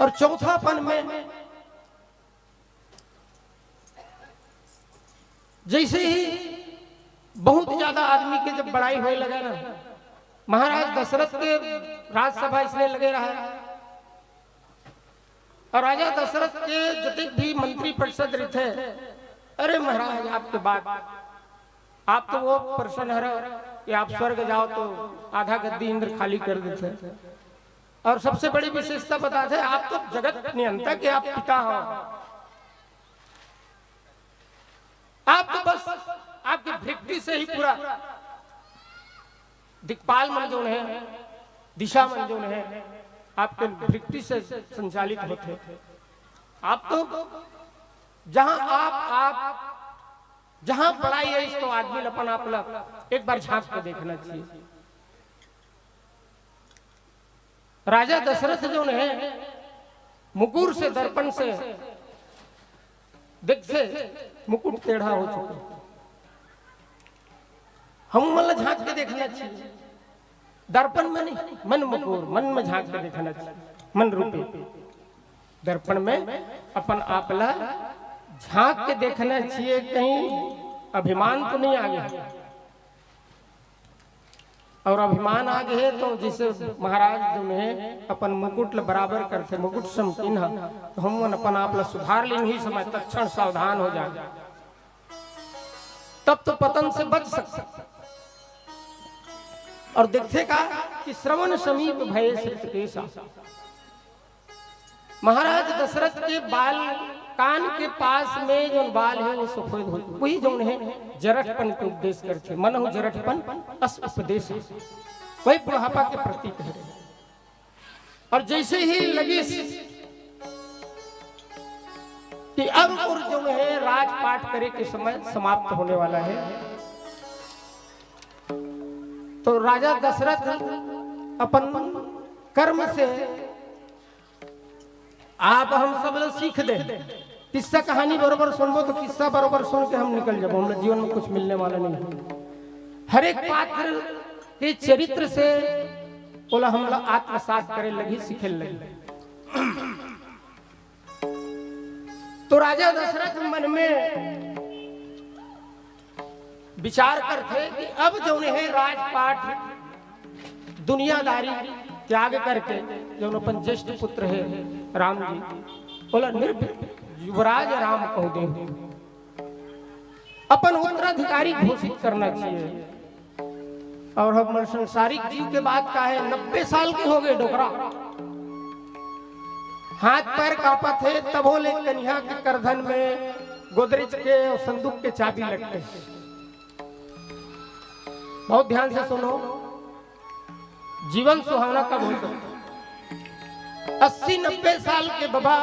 और चौथापन में जैसे ही बहुत ज्यादा आदमी के जब बड़ाई होए लगे ना, महाराज दशरथ के राजसभा इसलिए लगे रहा, और राजा दशरथ के जतिक भी मंत्री परिषद रहिथे, "अरे महाराज, आपके बात, आप तो वो प्रश्न हर कि आप स्वर्ग जाओ तो आधा गद्दी इंद्र खाली कर देथे, और सबसे बड़ी विशेषता बताथे, आप तो जगत नियंता के आप पिता हो, आप तो बस आपके भृगुटी से ही पूरा दिक्पाल मन जौन है, दिशा मन जौन है, आपके भृगुटी से संचालित होथे। आप तो जहां आप, आप जहां बड़ाई है, इस तो आदमी ल अपन आप ल एक बार झांक के देखना चाहिए।" राजा दशरथ जौन है, मुकुर से, दर्पण से देखथे, मुकुट टेढ़ा हो चुके। हम मन ला झांक के देखना चाहिए, दर्पण में नहीं, मन मुकुर, मन में झांक के देखना चाहिए, मन रूपी दर्पण में अपन आप ला झांक के देखना चाहिए, कहीं अभिमान तो नहीं आ गया। और अभिमान आ गए तो जैसे महाराज जो है अपन मुकुट ल बराबर करथे, मुकुट सम कीन्हा, तो हम मन अपन आप ल सुधार लेन ही समय तक्षण सावधान हो जाए, तब तो पतन से बच सकते। और देखथे का कि श्रवण समीप भय श्रित केसा। महाराज दशरथ के बाल कान के पास में जौन बाल है वो सफेद हो, वही जौन है जरठपन के उपदेश करथे, मनहु जरठपन अस उपदेश है, वही बुढ़ापा के प्रतीक है। और जैसे ही लगिस कि अब और जौन है राजपाट करे के समय समाप्त होने वाला है, तो राजा दशरथ अपन कर्म से आप हम सब लोग सीख दे। किस्सा कहानी बरोबर सुनबो तो किस्सा बरोबर सुन के हम निकल जाबो, हम लोग जीवन में कुछ मिलने वाला नहीं है। हर एक पात्र के चरित्र से बोला हम लोग आत्मसात करे लगी, सीखे लगी। तो राजा दशरथ मन में विचार करथे कि अब जौन है राजपाट दुनियादारी त्याग करके जौन अपन ज्येष्ठ पुत्र है राम जी, बोला निर्भीक युवराज राम कह दे, अपन उत्तराधिकारी घोषित करना चाहिए। और हमर संसारिक जीव के बात का है, नब्बे साल के हो गए डोकरा, हाथ पैर कांपत हे, तभो ले कनिहा के करधन में गोदरेज के अउ संदूक के चाबी लटके हे। बहुत ध्यान से सुनो, जीवन सुहावना कब हो सकता है? अस्सी नब्बे साल के बबा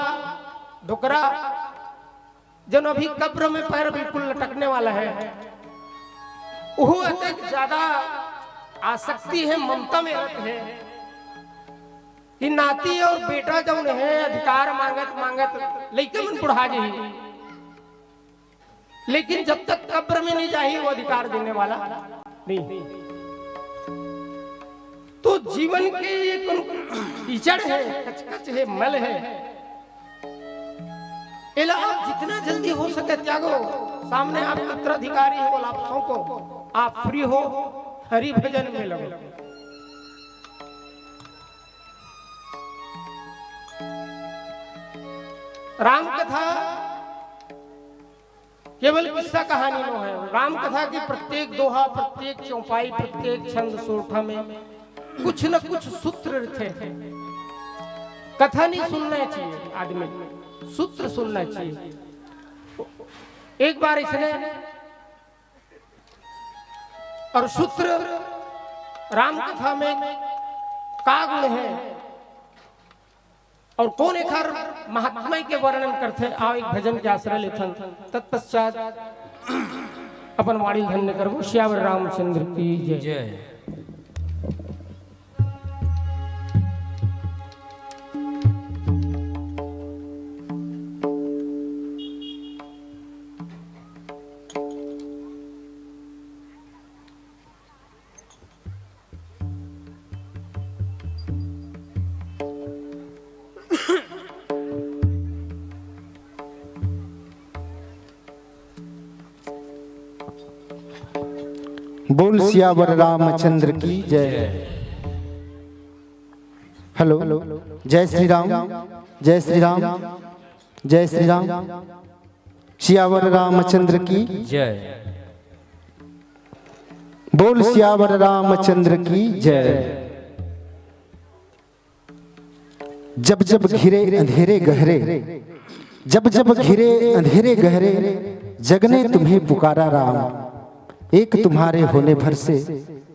डोकरा, जउन अभी कब्र में पैर बिल्कुल लटकने वाला है, वो अतेक ज्यादा आसक्ति हे, ममता में रत हे कि नाती अउ बेटा जउन हे, अधिकार मांगत मांगत लइका मन बुढ़ा जाही, लेकिन जब तक कब्र में नहीं जाही, वो अधिकार देने वाला नहीं। तो जीवन के ये कौन कीचड़ है, कचकच है, मल है, एला आप जितना जल्दी हो सके त्यागो। सामने आपके उत्तराधिकारी है, बोला आप सौंपो, आप फ्री हो, हरि भजन में लगो। राम कथा केवल किस्सा कहानी नो है। राम कथा की प्रत्येक दोहा, प्रत्येक चौपाई, प्रत्येक छंद सोरठा में कुछ न कुछ सूत्र रथे। कथा नहीं सुनना चाहिए आदमी, सूत्र सुनना चाहिए। एक बार इसने और सूत्र राम कथा में का गुण है और कौन एखर महात्मा के वर्णन करथे, आओ एक भजन के आश्रय लेथन, तत्पश्चात अपन वाणी धन्य करबो। सियावर रामचंद्र की जय। जय। बोल सियावर रामचंद्र की जय। हेलो, जय श्री राम, जय श्री राम, जय श्री राम। सियावर रामचंद्र की जय। बोल सियावर रामचंद्र की जय। जब जब घिरे अंधेरे गहरे, जब जब घिरे अंधेरे गहरे, जग ने तुम्हें पुकारा राम। एक तुम्हारे होने भर से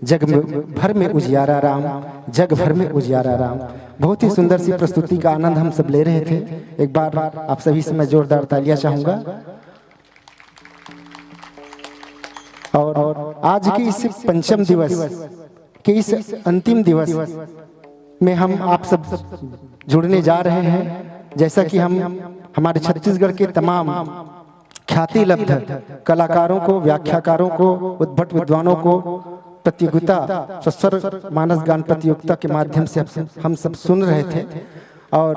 जग में, भर में उजियारा राम, जग भर में उजियारा राम। बहुत ही सुंदर सी प्रस्तुति का आनंद हम सब ले रहे थे। एक बार आप सभी से मैं जोरदार तालियां चाहूंगा। और आज के इस पंचम दिवस के इस अंतिम दिवस में हम आप सब जुड़ने जा रहे हैं। जैसा कि हम हमारे छत्तीसगढ़ के तमाम ख्याति लब्ध कलाकारों को, व्याख्याकारों को, उद्भट विद्वानों को प्रतियोगिता, सस्वर मानस गान प्रतियोगिता के माध्यम से हम, हम सब सुन रहे थे। और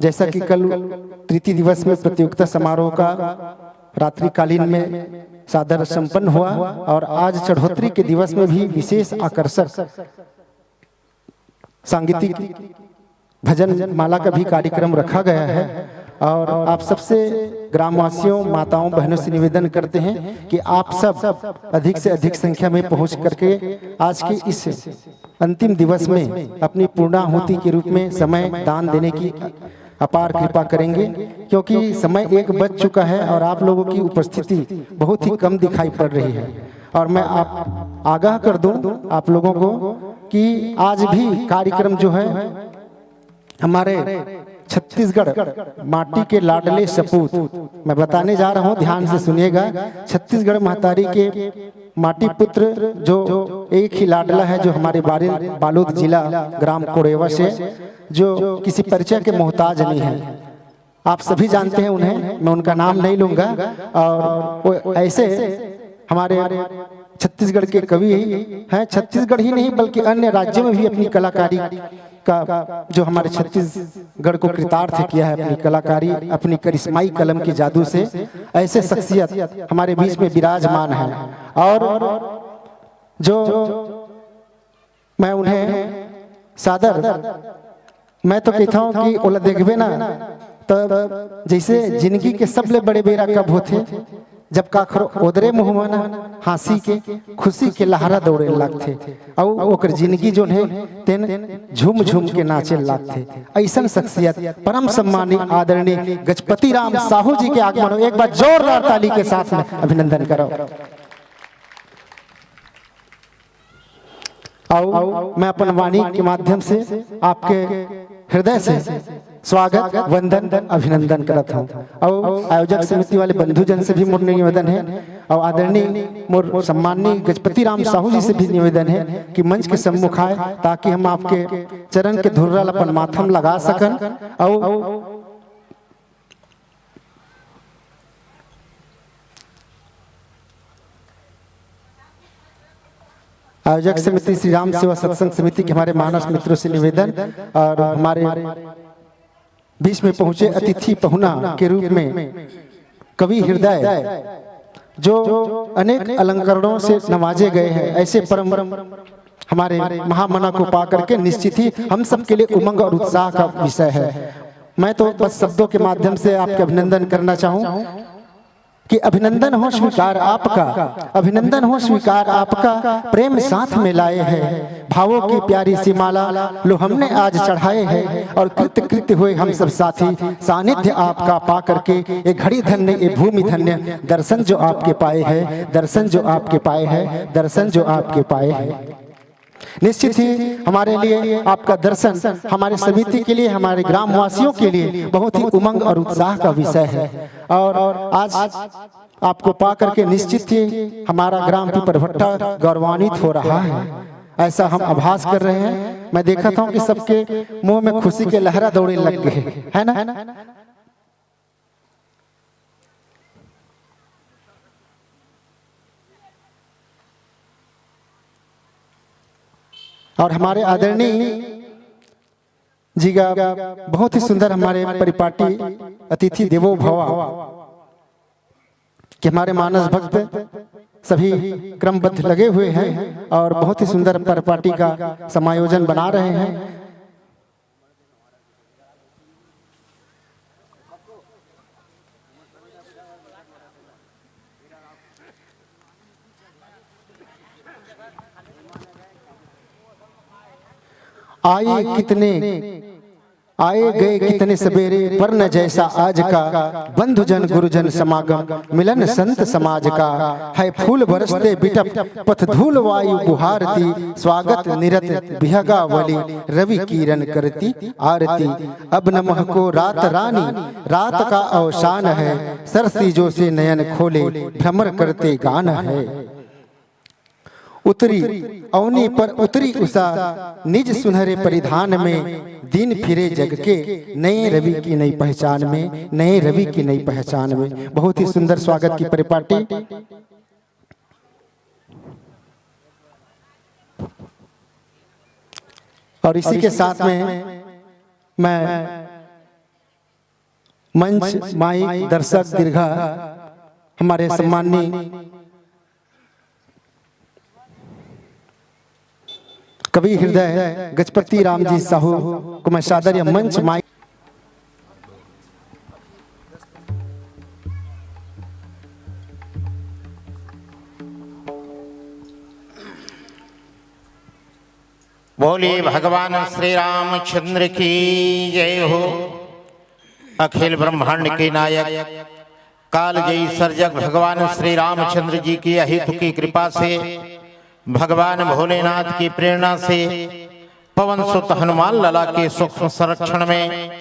जैसा कि कल तृतीय दिवस में प्रतियोगिता समारोह का रात्रिकालीन में सादर संपन्न हुआ और आज चढ़ोतरी के दिवस में भी विशेष आकर्षक सांगीतिक भजन माला का भी कार्यक्रम रखा गया है। और आप सबसे ग्रामवासियों, माताओं, बहनों से निवेदन करते हैं कि आप सब अधिक से अधिक संख्या में पहुंच करके आज के इस अंतिम दिवस में अपनी पूर्णाहुति के रूप में समय दान देने की अपार कृपा करेंगे, क्योंकि समय एक बज चुका है और आप लोगों की उपस्थिति बहुत ही कम दिखाई पड़ रही है। और मैं आप आगाह कर दूं आप लोगों को कि आज भी कार्यक्रम जो है हमारे छत्तीसगढ़ माटी के लाडले सपूत, मैं बताने जा रहा हूँ, ध्यान से सुनिएगा। छत्तीसगढ़ महतारी के माटी पुत्र जो एक ही लाडला है, जो हमारे बारे-, बालोद जिला, ग्राम कोड़ेवा से, जो किसी परिचय के मोहताज नहीं है। आप सभी जानते हैं उन्हें, मैं उनका नाम नहीं लूंगा। और वो ऐसे हमारे छत्तीसगढ़ के कवि हैं, छत्तीसगढ़ ही नहीं बल्कि अन्य राज्यों में भी अपनी कलाकारी का, जो हमारे छत्तीसगढ़ को कृतार्थ किया है अपनी कलाकारी, अपनी करिश्माई कलम के जादू से, ऐसे शख्सियत हमारे बीच में विराजमान है। और जो मैं उन्हें सादर, मैं तो कहता हूँ कि ओला देखबे ना, तब जैसे जिंदगी के सबले बड़े बेरा कब होथे, जब काखरो ओदरे मुंह म ना हाँसी के, खुशी के लहरा दौड़े लागथे, अउ ओकर जिंदगी जोन हे, तेन झूम झूम के नाचे लागथे। अइसन शख्सियत, परम सम्मानी आदरणीय गजपति राम साहू जी के आगमन हो। एक बार जोरदार ताली के साथ में अभिनंदन करो। अउ मैं अपन वाणी के माध्यम से आपके हृदय से स्वागत, वंदन, अभिनंदन करत हूँ। अउ आयोजक समिति वाले बंधुजन से भी मोर निवेदन है, अउ आदरणीय मोर सम्माननीय गजपति राम साहू जी से भी निवेदन है कि मंच के सम्मुख आए, ताकि हम आपके चरण के धुर्रा ल अपन माथा म लगा सकन। अउ आयोजक समिति श्री राम सेवा सत्संग समिति के हमारे मानस मित्रों से निवेदन, और हमारे बीच में पहुंचे अतिथि पहुना के रूप में कवि हृदय, जो अनेक अलंकरणों से नवाजे गए हैं, ऐसे परम हमारे महामना को पा करके निश्चित ही हम सब के लिए उमंग और उत्साह का विषय है। मैं तो बस शब्दों के माध्यम से आपके अभिनंदन करना चाहूँ कि अभिनंदन हो स्वीकार आपका, अभिनंदन हो स्वीकार आपका, प्रेम साथ में लाए हैं, भावों की प्यारी सी माला लो हमने आज चढ़ाए हैं, और कृत कृत हुए हम सब साथी, सानिध्य आपका पा करके ये घड़ी धन्य, ये भूमि धन्य, दर्शन जो आपके पाए हैं, दर्शन जो आपके पाए हैं, दर्शन जो आपके पाए हैं। निश्चित ही हमारे लिए आपका दर्शन, हमारे समिति के लिए, हमारे ग्रामवासियों के लिए बहुत ही उमंग और उत्साह का विषय है। और आज आपको पा करके निश्चित ही हमारा ग्राम पीपरभट्टा गौरवान्वित हो रहा है, ऐसा हम आभास कर रहे हैं। मैं देखता हूँ कि सबके मुंह में खुशी के लहरा दौड़े लग गए, है ना? और हमारे आदरणीय जी का बहुत ही सुंदर हमारे परिपाटी अतिथि देवो भवा कि हमारे मानस भक्त सभी क्रमबद्ध लगे हुए हैं और बहुत ही सुंदर परिपाटी का समायोजन बना रहे हैं। आए कितने, आए गए कितने सवेरे, पर न जैसा आज का, बंधुजन गुरुजन समागम, मिलन संत समाज का। है फूल बरसते बिटप, पथ धूल वायु बुहारती, स्वागत निरत बिहगावली, रवि किरण करती आरती। अब न महको रात रानी, रात का अवसान है, सरसी जो से नयन खोले, भ्रमर करते गान है। उतरी अवनी पर उतरी उषा, निज सुनहरे परिधान में, दिन फिरे जग के नए रवि की नई पहचान में, नए रवि की नई पहचान में। बहुत ही सुंदर स्वागत की परिपाटी। और इसी के साथ में मैं मंच, माइक, दर्शक, दीर्घा हमारे सम्माननीय कवि हृदय गजपति राम जी साहू को मैं सादर या मंच, माइक। बोलिए भगवान श्री रामचंद्र की जय हो। अखिल ब्रह्मांड के नायक, काल जयी सर्जक भगवान श्री रामचंद्र जी की अहित की कृपा से, भगवान भोलेनाथ की प्रेरणा से, पवन सुत हनुमान लला के सूक्ष्म संरक्षण में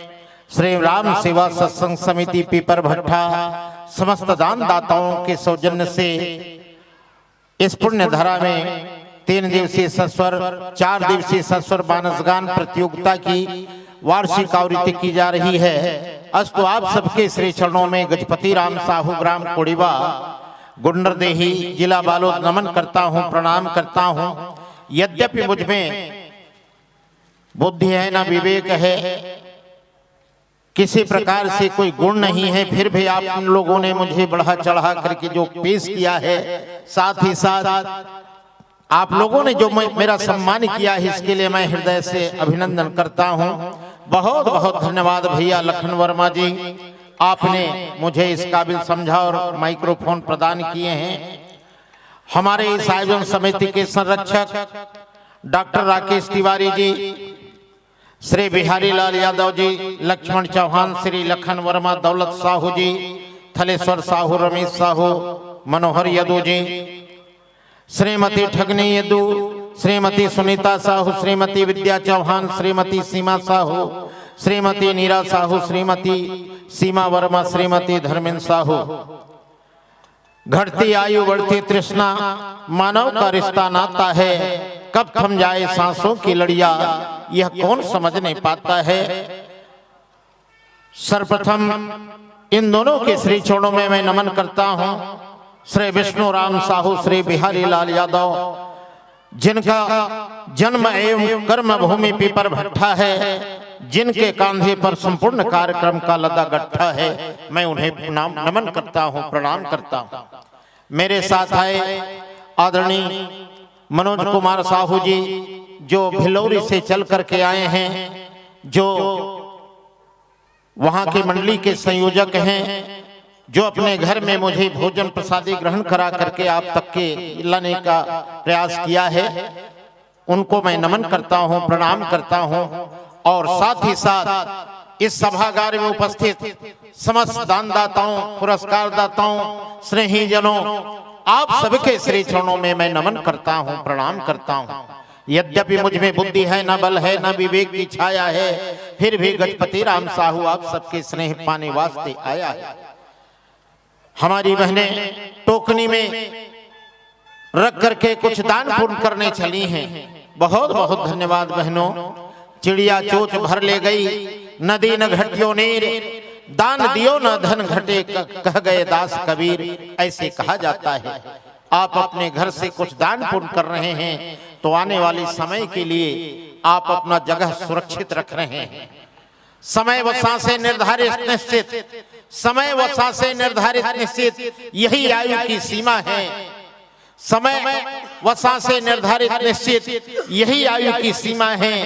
श्री राम सेवा सत्संग समिति पीपर भट्टा समस्त दान दाताओं के सौजन्य से इस पुण्य धरा में तीन दिवसीय सस्वर, चार दिवसीय सस्वर मानस गान प्रतियोगिता की वार्षिक आवृत्ति की जा रही है। अस्तु आप सबके श्री चरणों में गजपति राम साहू, ग्राम कोड़ीवा, गुंडरदेही, जिला बालोद, नमन करता हूँ, प्रणाम करता हूँ। यद्यपि मुझ में बुद्धि है ना विवेक है, किसी प्रकार से कोई गुण नहीं है, फिर भी आप उन लोगों ने मुझे बढ़ा चढ़ा करके जो पेश किया है, साथ ही साथ आप लोगों ने जो मैं, मेरा सम्मान किया है, इसके लिए मैं हृदय से अभिनंदन करता हूं। बहुत बहुत धन्यवाद भैया लखन वर्मा जी, आपने मुझे इस काबिल समझा और माइक्रोफोन प्रदान किए हैं। हमारे इस आयोजन समिति के संरक्षक डॉक्टर राकेश तिवारी जी, श्री बिहारी लाल यादव जी, लक्ष्मण चौहान, श्री लखन वर्मा, दौलत साहू जी, थलेश्वर साहू, रमेश साहू, मनोहर यदु जी, श्रीमती ठगनी यदु, श्रीमती सुनीता साहू, श्रीमती विद्या चौहान, श्रीमती सीमा साहू, श्रीमती नीरा साहू, श्रीमती सीमा वर्मा, श्रीमती धर्मेंद्र साहू। घटती आयु बढ़ती तृष्णा, मानव का रिश्ता नाता है, कब थम जाए सांसों की लड़िया, यह कौन समझ नहीं पाता है। सर्वप्रथम इन दोनों के श्री चरणों में मैं नमन करता हूं। श्री विष्णु राम साहू, श्री बिहारी लाल यादव, जिनका जन्म एवं कर्म भूमि पीपर भट्ठा है, जिनके कांधे पर संपूर्ण कार्यक्रम का लदा गट्ठा है, मैं उन्हें प्रणाम, नमन करता हूं, प्रणाम करता हूं। मेरे साथ आए आदरणीय मनोज कुमार साहू जी, जो भिलौरी से चल करके आए हैं, जो वहां की मंडली के संयोजक हैं, जो अपने घर में मुझे भोजन प्रसादी ग्रहण करा करके आप तक के लाने का प्रयास किया है, उनको मैं नमन करता हूं, प्रणाम करता हूं। और साथ ही साथ इस सभागार में उपस्थित समस्त दानदाताओं, पुरस्कार दाताओं, स्नेहीजनों, आप सबके श्री चरणों में मैं नमन करता हूं, प्रणाम करता हूं। यद्यपि मुझ में बुद्धि है न, बल है न, विवेक की छाया है, फिर भी गजपति राम साहू आप सबके स्नेह पाने वास्ते आया है। हमारी बहनें टोकनी में रख करके कुछ दान पुण्य करने चली हैं। बहुत बहुत धन्यवाद बहनों। चिड़िया चोंच भर ले गई, नदी न घटियो नीर, दान दियो न धन घटे, क-, कह गए दास कबीर, ऐसे कहा जाता है। आप अपने घर से कुछ दान पुण्य कर रहे हैं तो आने वाले समय के लिए आप अपना जगह सुरक्षित रख रहे हैं। समय व सांसें निर्धारित निश्चित, समय व सांसें निर्धारित निश्चित, यही आयु की सीमा है। समय व सांसें निर्धारित निश्चित, यही आयु की सीमा है।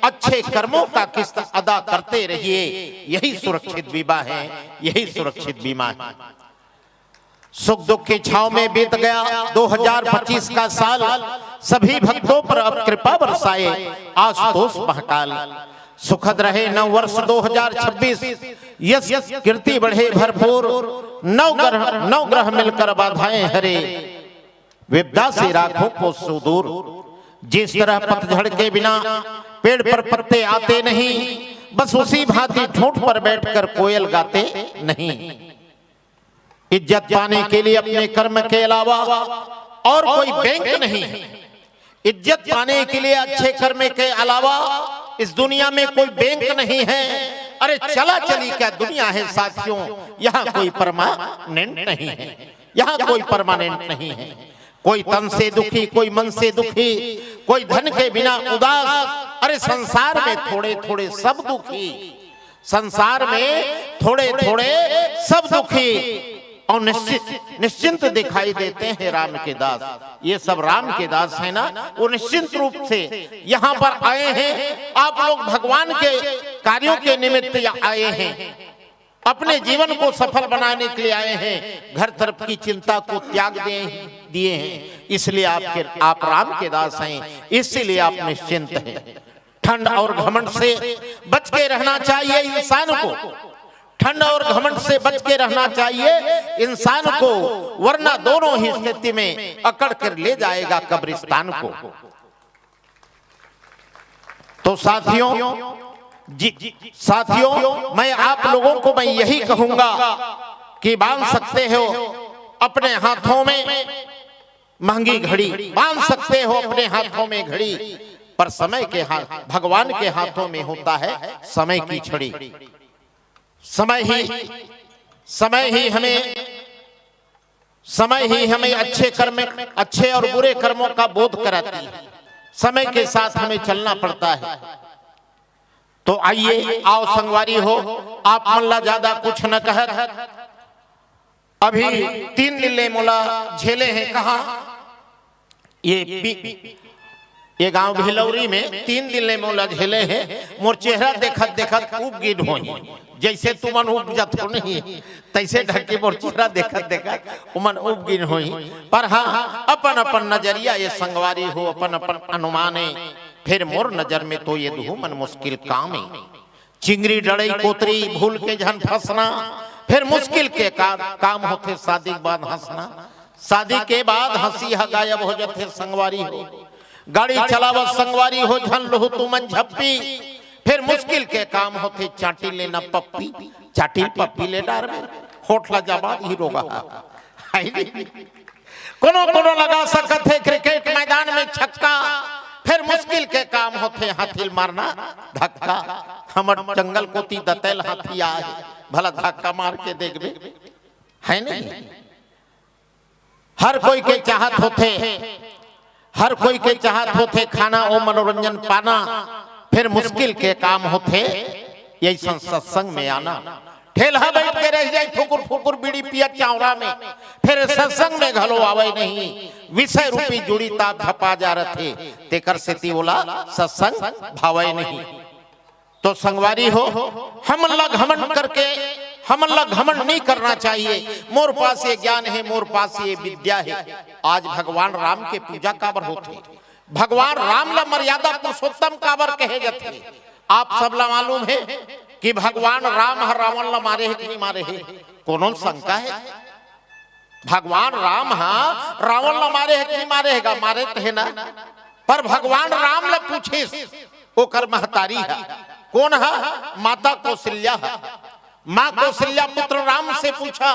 अच्छे कर्मों का किस्त अदा करते रहिए, यही सुरक्षित बीमा है, यही सुरक्षित बीमा है। सुख दुख की छांव में बीत गया दो हज़ार पच्चीस का साल, सभी भक्तों पर अब कृपा बरसाए आशुतोष महाकाल। सुखद रहे नव वर्ष दो हज़ार छब्बीस, यश कीर्ति बढ़े भरपूर, नव ग्रह, नव ग्रह मिलकर बाधाएं हरे, विपदा से राखो को सुदूर। जिस तरह पतझड़ के बिना पेड़ पर पत्ते आते नहीं, बस उसी भांति ठूंठ पर बैठकर कोयल गाते नहीं। इज्जत पाने के लिए अपने कर्म के अलावा और कोई बैंक नहीं है। इज्जत पाने के लिए अच्छे कर्म के अलावा इस दुनिया में कोई बैंक नहीं है। अरे चला चली क्या दुनिया है साथियों, यहाँ कोई परमानेंट नहीं है, यहाँ कोई परमानेंट नहीं है। कोई तन से दुखी, कोई मन से दुखी, कोई धन के बिना उदास। अरे संसार में थोड़े थोड़े सब दुखी, संसार में थोड़े थोड़े सब दुखी और निश्चित निश्चिंत दिखाई देते हैं राम के दास। ये सब राम के दास है ना, वो निश्चिंत रूप से यहाँ पर आए हैं। आप लोग भगवान के कार्यों के निमित्त यहाँ आए हैं, अपने जीवन को सफल बनाने के लिए आए हैं, घर तरफ की चिंता को त्याग दे दिए हैं, इसलिए आपके आप राम के दास हैं, इसीलिए आप निश्चिंत हैं। ठंड और घमंड से बच के रहना चाहिए इंसान को, ठंड और घमंड से बच के रहना चाहिए इंसान को, वरना दोनों ही स्थिति में अकड़ कर ले जाएगा कब्रिस्तान को। तो साथियों, जी, साथियों, मैं आप लोगों को मैं यही कहूंगा कि बांध सकते हो अपने हाथों में महंगी घड़ी, बांध सकते हो अपने हाथों में घड़ी, पर समय के हाथ, भगवान के हाथों में होता है समय की छड़ी। समय ही, समय ही हमें, समय ही हमें अच्छे कर्म, अच्छे और बुरे कर्मों का बोध कराती है। समय के साथ हमें चलना पड़ता है। तो आइए, आओ संगवारी हो, आप मन ला ज्यादा कुछ न कहत, अभी तीन दिन ले मोला झेले हैं। कहा ये पी, ये गांव भिलौरी में तीन दिन ले मोला झेले हे, मोर चेहरा देखत देखत उब गिन होही। जैसे तुमन उब जथो नहीं, तैसे ढंग के मोर चेहरा देखत देखत उमन उब गिन होही। पर हाँ, अपन अपन नजरिया ये संगवारी हो, अपन अपन अनुमान हे। फिर मोर नजर में तो ये दुहू मन मुश्किल काम हे। चिंगरी डड़ई कोतरी भूल के झन फंसना, फिर मुश्किल के का, काम होथे शादी के बाद हंसना। शादी के बाद हंसी ह गायब हो जथे संगवारी हो। गाड़ी चलावत संगवारी हो झन लुहू तुमन झप्पी, फिर मुश्किल के काम होथे चाटी लेना पप्पी। चाटी पप्पी ले डारबे, होठ ला जमा दिही रोगा। हाय रे। कोनो कोनो लगा सकत हे क्रिकेट मैदान में छक्का, फिर मुश्किल के काम होथे हाथी ल मारना धक्का। हमर जंगल कोती दतैल हाथी आए, भला धक्का मार के देखबे, है नहीं? हर कोई के चाहत होथे, हर कोई के चाहत होथे खाना अउ मनोरंजन पाना, फिर मुश्किल के काम होथे यही सत्संग में आना। ठेलहा बैठ के रह जाए फुकुर फुकुर बीड़ी पिया चावड़ा में, फिर सत्संग में घलो आवे नहीं। विषय रूपी जुड़ी ताप धपा जा रथे, तेकर सेती ओला सत्संग भावे नहीं। तो संगवारी हो, हमन ला घमंड करके, हमन ला घमंड नहीं करना चाहिए। मोर पास ये ज्ञान हे, मोर पास ये विद्या हे। आज भगवान राम के पूजा काबर होथे? भगवान राम ला मर्यादा पुरुषोत्तम काबर कहे जाथे? आप सब ला मालूम हे कि भगवान राम ह रावण ला मारे हे कि नहीं मारे हे? कोनो शंका हे? भगवान राम ह रावण ला मारे हे कि नहीं मारे हे गा? मारे त हे ना। पर भगवान राम ला पूछिस ओकर महतारी ह, कोन ह? माता कौशल्या ह। माँ कौशल्या पुत्र राम से पूछा,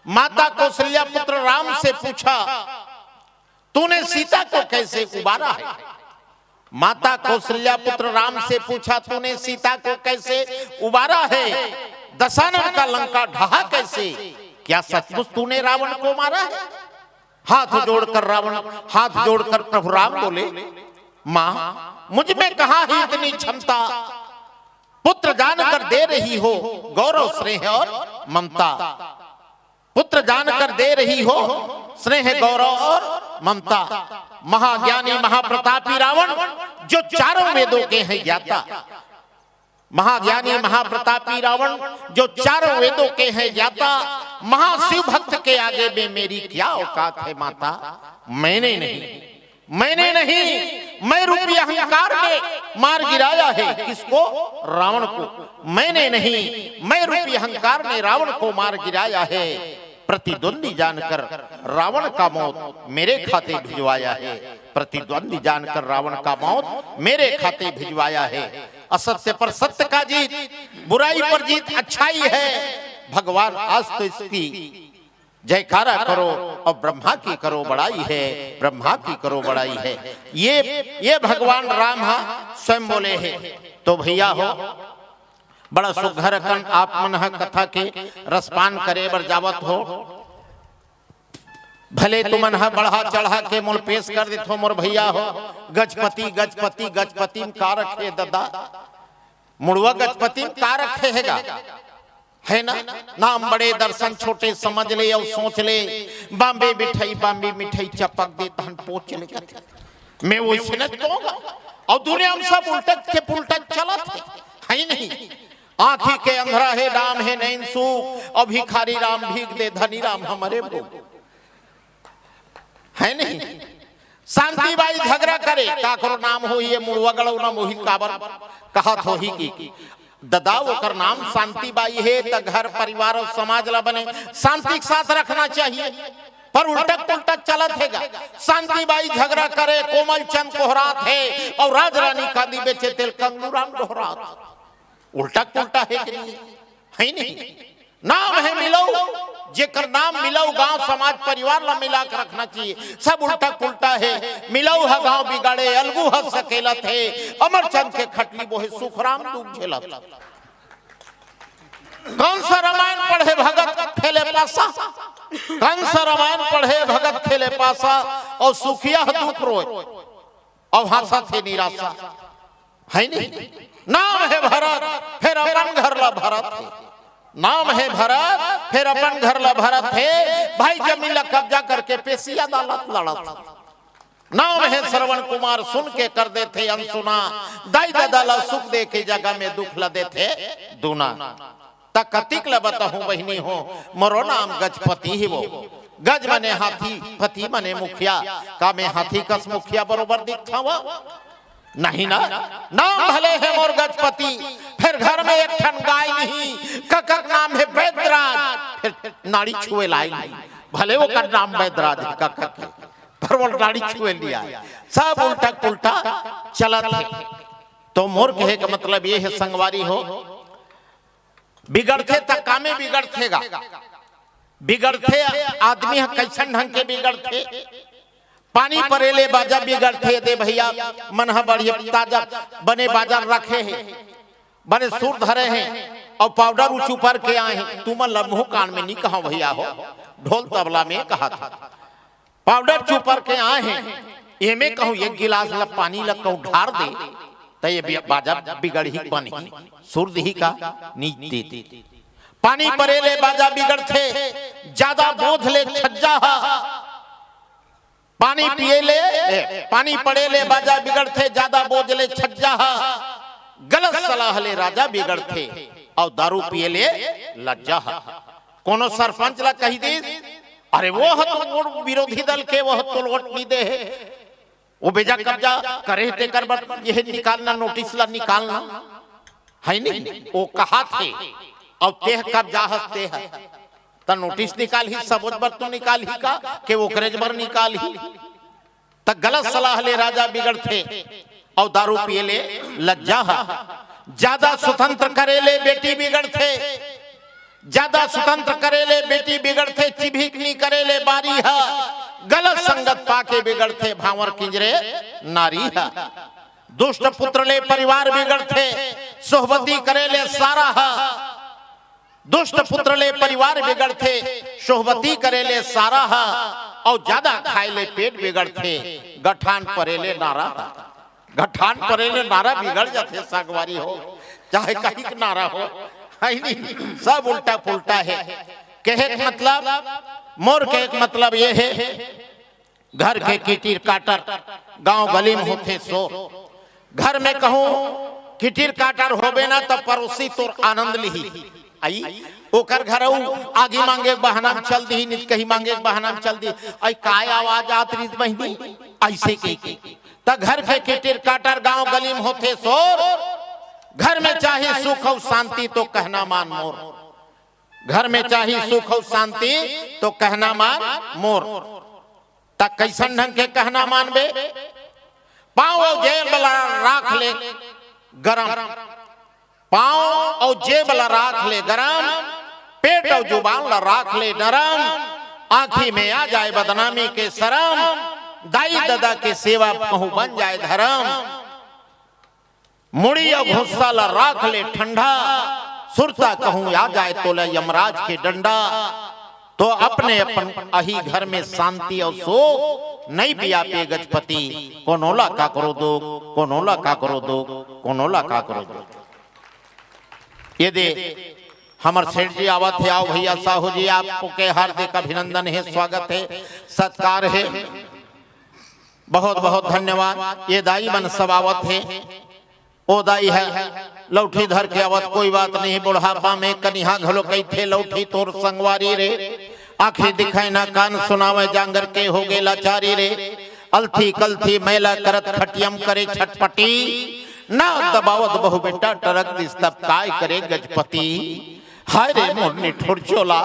माता कौशल्या पुत्र राम से पूछा, तूने सीता को कैसे उबारा है? माता कौशल्या पुत्र राम से पूछा, तूने सीता को कैसे उबारा है? दशानन का लंका ढहा कैसे? क्या सचमुच तूने रावण को मारा है? हाथ जोड़कर रावण, हाथ जोड़कर प्रभु राम बोले, माँ, मुझ में कहाँ है इतनी क्षमता? पुत्र जानकर दे रही हो गौरव, स्नेह और ममता। पुत्र जानकर दे रही हो स्नेह, गौरव और ममता। महाज्ञानी महाप्रतापी रावण, जो चारों वेदों के हैं ज्ञाता। महाज्ञानी महाप्रतापी रावण, जो चारों वेदों के हैं ज्ञाता, महाशिव भक्त के आगे में मेरी क्या औकात है माता? मैंने नहीं, मैंने नहीं, मैं रूपी अहंकार ने मार गिराया है। किसको? रावण को। मैंने नहीं, मैं रूपी अहंकार ने रावण को मार गिराया है। प्रतिद्वंदी जानकर रावण का मौत मेरे खाते भिजवाया है। प्रतिद्वंदी जानकर रावण का मौत मेरे खाते भिजवाया है। असत्य पर सत्य का जीत, बुराई पर जीत, अच्छाई है। भगवान आज तो इसकी जयकारा करो और ब्रह्मा की करो बड़ाई है, ब्रह्मा की करो बड़ाई है। ये, ये भगवान राम हा स्वयं बोले हे। तो भैया हो, बड़ा सुघर कन आप मन ह कथा के रसपान करे बर जावत हो। भले तुमन ह बढ़ा चढ़ा के मोल पेश कर देथो मोर भैया हो, गजपति, गजपति, गजपति में का रखे ददा? मुड़वा गजपति में का रखे हे गा? है ना? नाम बड़े दर्शन छोटे समझ ले और सोच ले, बाम्बे मिठाई, बाम्बे मिठाई चपक दे तहन पोच ले कथे। मैं वैसे न तो गा। और दुनिया में सब उल्टा के पुल्टा चलत हे, है नहीं? आँखी के अंधरा हे, डाम हे नैन सू, और भिखारी राम भीख दे, धनी राम हमरे भोग। है नहीं? शांति बाई झगड़ा करे, काकरो नाम होही, ये मुड़वा गड़ौना मोहित काबर कहत होही कि ददा ओकर नाम शांति बाई हे, त घर परिवार और समाज ला बने शांति के साथ रखना चाहिए। पर उल्टा पुल्टा चलत हे गा। शांति बाई झगड़ा करे, कोमल चंद कोहरात हे, और राज रानी कांदी बेचे तेल कंगलू राम डोहरात। उल्टा पुल्टा हे कि नहीं? है नहीं? नाम हे मिलऊ, जेकर नाम मिलऊ, गांव समाज परिवार ला मिला के रखना चाहिए। सब उल्टा पुल्टा हे। मिलऊ ह गांव बिगाड़े, अलगू ह सकेलत हे। अमरचंद के खटली बोहे, सुखराम दुख झेलत। कंस रामायण पढ़े, भगत खेले पासा। कंस रामायण पढ़े, भगत खेले पासा, और सुखिया ह दुख रोए। अउ हाँसत हे निराशा, है नहीं? नाम हे भरत, फेर अपन घर ला भरत हे। नाम हे भरत, फेर अपन घर ला भरत हे। भाई जमीन ला कब्जा करके पेशी अदालत लड़त हे। नाम हे श्रवण कुमार, सुन के कर देथे अनसुना। दाई ददा ला सुख दे के जगह में दुख ला देथे दूना। त कतिक ला बताहूं बहिनी हो, मोरो नाम गजपति हे वो। गज मने हाथी, पति मने मुखिया। का मैं हाथी कस मुखिया बरोबर दिखथंव? नहीं ना। नाम भले हे मोर गजपति, फेर घर में एक ठन गाय नहीं। कका के नाम हे बैदराज, फेर नाड़ी छुए ला आय नहीं। भले ओकर नाम बैदराज हे कका के, पर वो नाड़ी छुए ला आय। सब उल्टा पुल्टा चलत हे। तो मोर कहे के मतलब ये हे संगवारी हो, बिगड़थे त कामे बिगड़थे गा। बिगड़थे आदमी ह कइसन ढंग के बिगड़थे। पानी परे ले बाजा बिगड़थे दे भइया, मन ह बढ़िया ताजा बने बाजा रखे हे, बने सुर धरे हे, अउ पाउडर उचुपर के आए हे। तुमन ल मुंह कान में नी कहंव भइया हो, ढोल तबला में कहत हंव। पाउडर चुपर के आए हे, एमे कहूं एक गिलास ला पानी ला कहूं ढार दे, त ये बि-, बाजा बिगड़ही बनही, सुर दिही का? नी दे। पानी परे ले बाजा बिगड़थे, जादा बोझ ले छज्जा ह। पानी पिए ले, ए, पानी पड़े ले बाजा बिगड़थे, जादा बोझ ले छज्जा ह। गलत सलाह ले राजा बिगड़थे, अउ दारू पिए ले लज्जा ह। कोनो सरपंच ला कहि दिस, अरे वो ह तो मोर विरोधी दल के, वो ह तो वोट नी दे हे, वो बेजा कब्जा करे हे, तेकर बर ये निकालना, नोटिस ला निकालना, हे नी? वो कहत हे, अउ तेह कब्जा हस तेह, त नोटिस निकालही, सबोच बर तो निकालही का, के ओकरेच बर निकालही? त गलत सलाह ले राजा बिगड़थे, अउ दारू पिए ले लज्जा ह। जादा स्वतंत्र करे ले बेटी बिगड़थे, जादा स्वतंत्र करे ले बेटी बिगड़थे, चिभिक नी करे ले बारी ह। गलत संगत पाके बिगड़थे, भांवर किंजरे नारी ह। दुष्ट पुत्र ले परिवार बिगड़थे, सोहबती करे ले सारा ह। दुष्ट पुत्र ले परिवार बिगड़थे, सोहबती करे ले सारा ह, अउ जादा खाए ले पेट बिगड़थे, गठान परे ले नारा ह। गठान परे ले नारा बिगड़ जाथे संगवारी हो, चाहे कहीं के नारा हो, हे नी? सब उल्टा पुल्टा हे। कहे के मतलब, मोर कहे के मतलब ये हे, घर के किटिर काटर, गांव गली में होथे शोर। घर में कहूं किटिर काटर होबे ना, त परोसी तोर आनंद लिही। अई, ओकर घर अउ आगी मांगे के बहाना में चल दिही, निचकही मांगे के बहाना में चल दिही। अई, काय आवाज आत रिहिस बहिनी? अइसे कहिके। त घर के किटिर काटर, गांव गली में होथे शोर। घर में चाही सुख अउ शांति, तो कहना मान मोर। घर में चाही सुख अउ शांति, तो कहना मान मोर। त कइसन ढंग के कहना मानबे? पांव अउ जेब ला राख ले गरम, पांव अउ जेब ला राख ले गरम, पेट अउ जुबान ला राख ले नरम। आंखी में आ जाए बदनामी के सरम, दाई ददा के सेवा कहूं बन जाए धरम। मुड़ी अउ घुस्सा ला राख ले ठंडा, सुरता कहूं आ जाए तोला यमराज के डंडा। तो अपने अपन अही घर में शांति अउ सुख, नइ बियापे गजपति, कोनो ला काकरो दुख, कोनो ला काकरो दुख, कोनो ला काकरो दुख। ये दे हमर सेठ जी आवत हे, आओ भइया साहू जी, आपके हार्दिक अभिनंदन हे, स्वागत हे, सत्कार हे, बहुत बहुत धन्यवाद। ये दाई मन सब आवत हे, ओ दाई हे, लौठी धर के आवत, कोई बात नहीं, बुढ़ापा में कनिहा घलो कहिथे लौठी तोर संगवारी रे। आंखी दिखाए ना कान सुनावे, जांगर के होगे लाचारी रे। अलथी कलथी मैला करत खटियम करे छटपटी। ना दबावत बहू बेटा टरक दिस तब काय करे गजपति। हाय रे मोर निठुर चोला,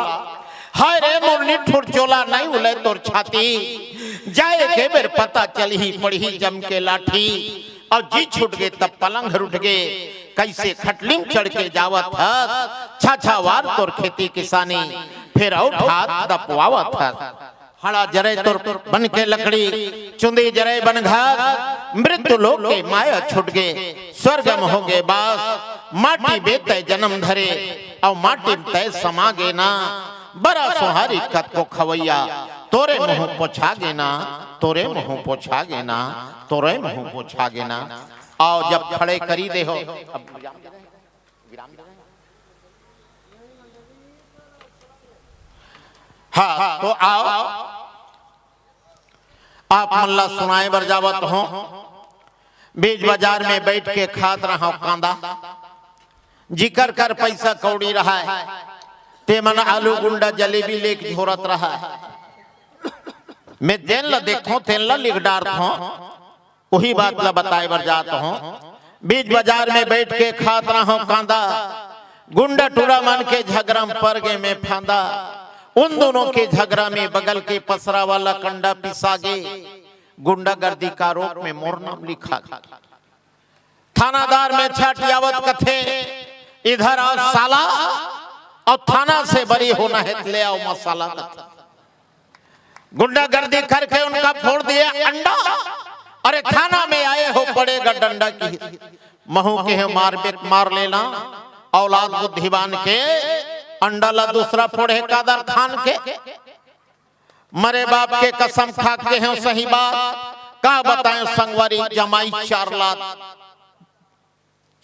हाय रे मोर निठुर चोला, नइ उलय तोर छाती। जाए के बेर पता चलही, पड़ही जम के लाठी। अउ जी छूट गे तब पलंग हर उठ गे, कइसे खटली म चढ़ के जावत हस। छाछावार तोर खेती किसानी, फेर अउ ठात दपवावत हस। हड़ा जरे तोर बन के लकड़ी, चुंदी जरे बन घास। मृत्यु लोक के माया छूट गे, स्वर्ग म होगे बास। माटी में तय जनम धरे, अउ माटी में तय समा गे ना। बरा सोहारी कतको खवैया, तोरे मुंह पोछा गे ना, तोरे मुंह पोछा गे ना, तोरे मुंह पोछा गे ना। अउ जब खड़े करी देहो, अब हाँ, तो आओ। आप मन ला सुनाए बर जावत हों। बीच बाजार में बैठ के खात रहंव कांदा, जिकर कर पैसा कौड़ी रहय, ते मन आलू गुंडा जलेबी लेके झोरत रहय। मैं जेन ला देखथों, तेन ला लिख डारथों, उही बात ला बताए बर जात हों। बीच बाजार में बैठ के खात रहंव कांदा, गुंडा टूरा मन के झगरा में पर गे मैं फांदा। उन दोनों के झगरा में बगल के पसरा वाला कंडा पिसा गे। गुंडागर्दी का आरोप में मोर नाम लिखा गे। थानादार मैं छाटियावत कथे, "इधर आओ साला, अउ थाना से बरी होना हे त ले आओ मसाला," कथे। गुंडागर्दी करके उनका फोड़ दिए अंडा। "अरे थाना में आए हो, पड़ेगा डंडा," किहिस। महूं केहेंव मार बेक मार लेना, औलाद बुद्धिमान के, अंडा ला दूसरा फोड़े कादर खान के। मरे बाप के कसम खा केहेंव सही बात, का बताएं संगवारी, जमाई चार लात।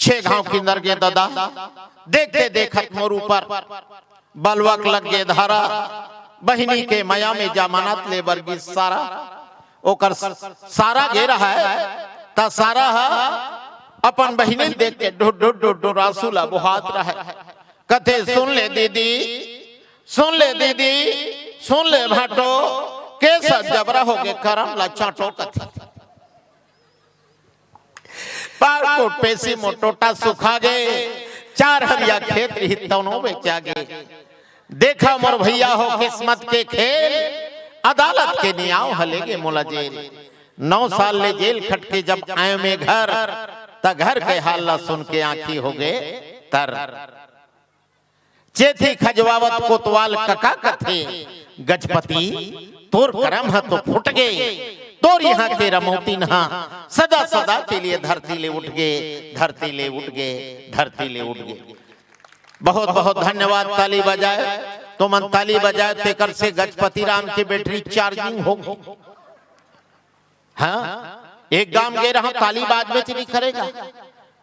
छे घांव किंदर गे ददा, देखते देखत मोर ऊपर बलवक लग गे धारा। बहिनी के मया में जमानत ले बर गिस सारा। ओकर स-, सारा गे रहय, त सारा ह अपन बहिनी ल देख के ढुर ढुर ढुर ढुर आंसू ला बोहात रहय। कथे, "सुन ले दीदी, सुन ले दीदी, सुन ले भांटो, केस जबरा होगे, करम ला चांटो," कथे। पार कोट पेसी मोटोटा सुखा गे, चार हरिया खेत रही तौनो बेचा गे। देखा मोर भैया हो किस्मत के खेल, अदालत के नियाव ह ले गे मोला जेल। नौ साल ले जेल खट के जब आए मैं घर, त घर के हाल ला सुन के आंखी हो गे तर। चेथी खजवावत कोतवाल कका कथे, "गजपति, तोर करम ह तो फुट गे, तोर इहां के रमौतिन ह सदा सदा के लिए धरती ले उठ गे, धरती ले उठ गे, धरती ले उठ गे।" बहुत बहुत धन्यवाद। ताली बजाए, तुमन ताली बजाए, तेकर से गजपति राम के बैटरी चार्जिंग हो गे। हाँ, एक गांव गे रहंव, ताली बाजबेच नइ करे गा।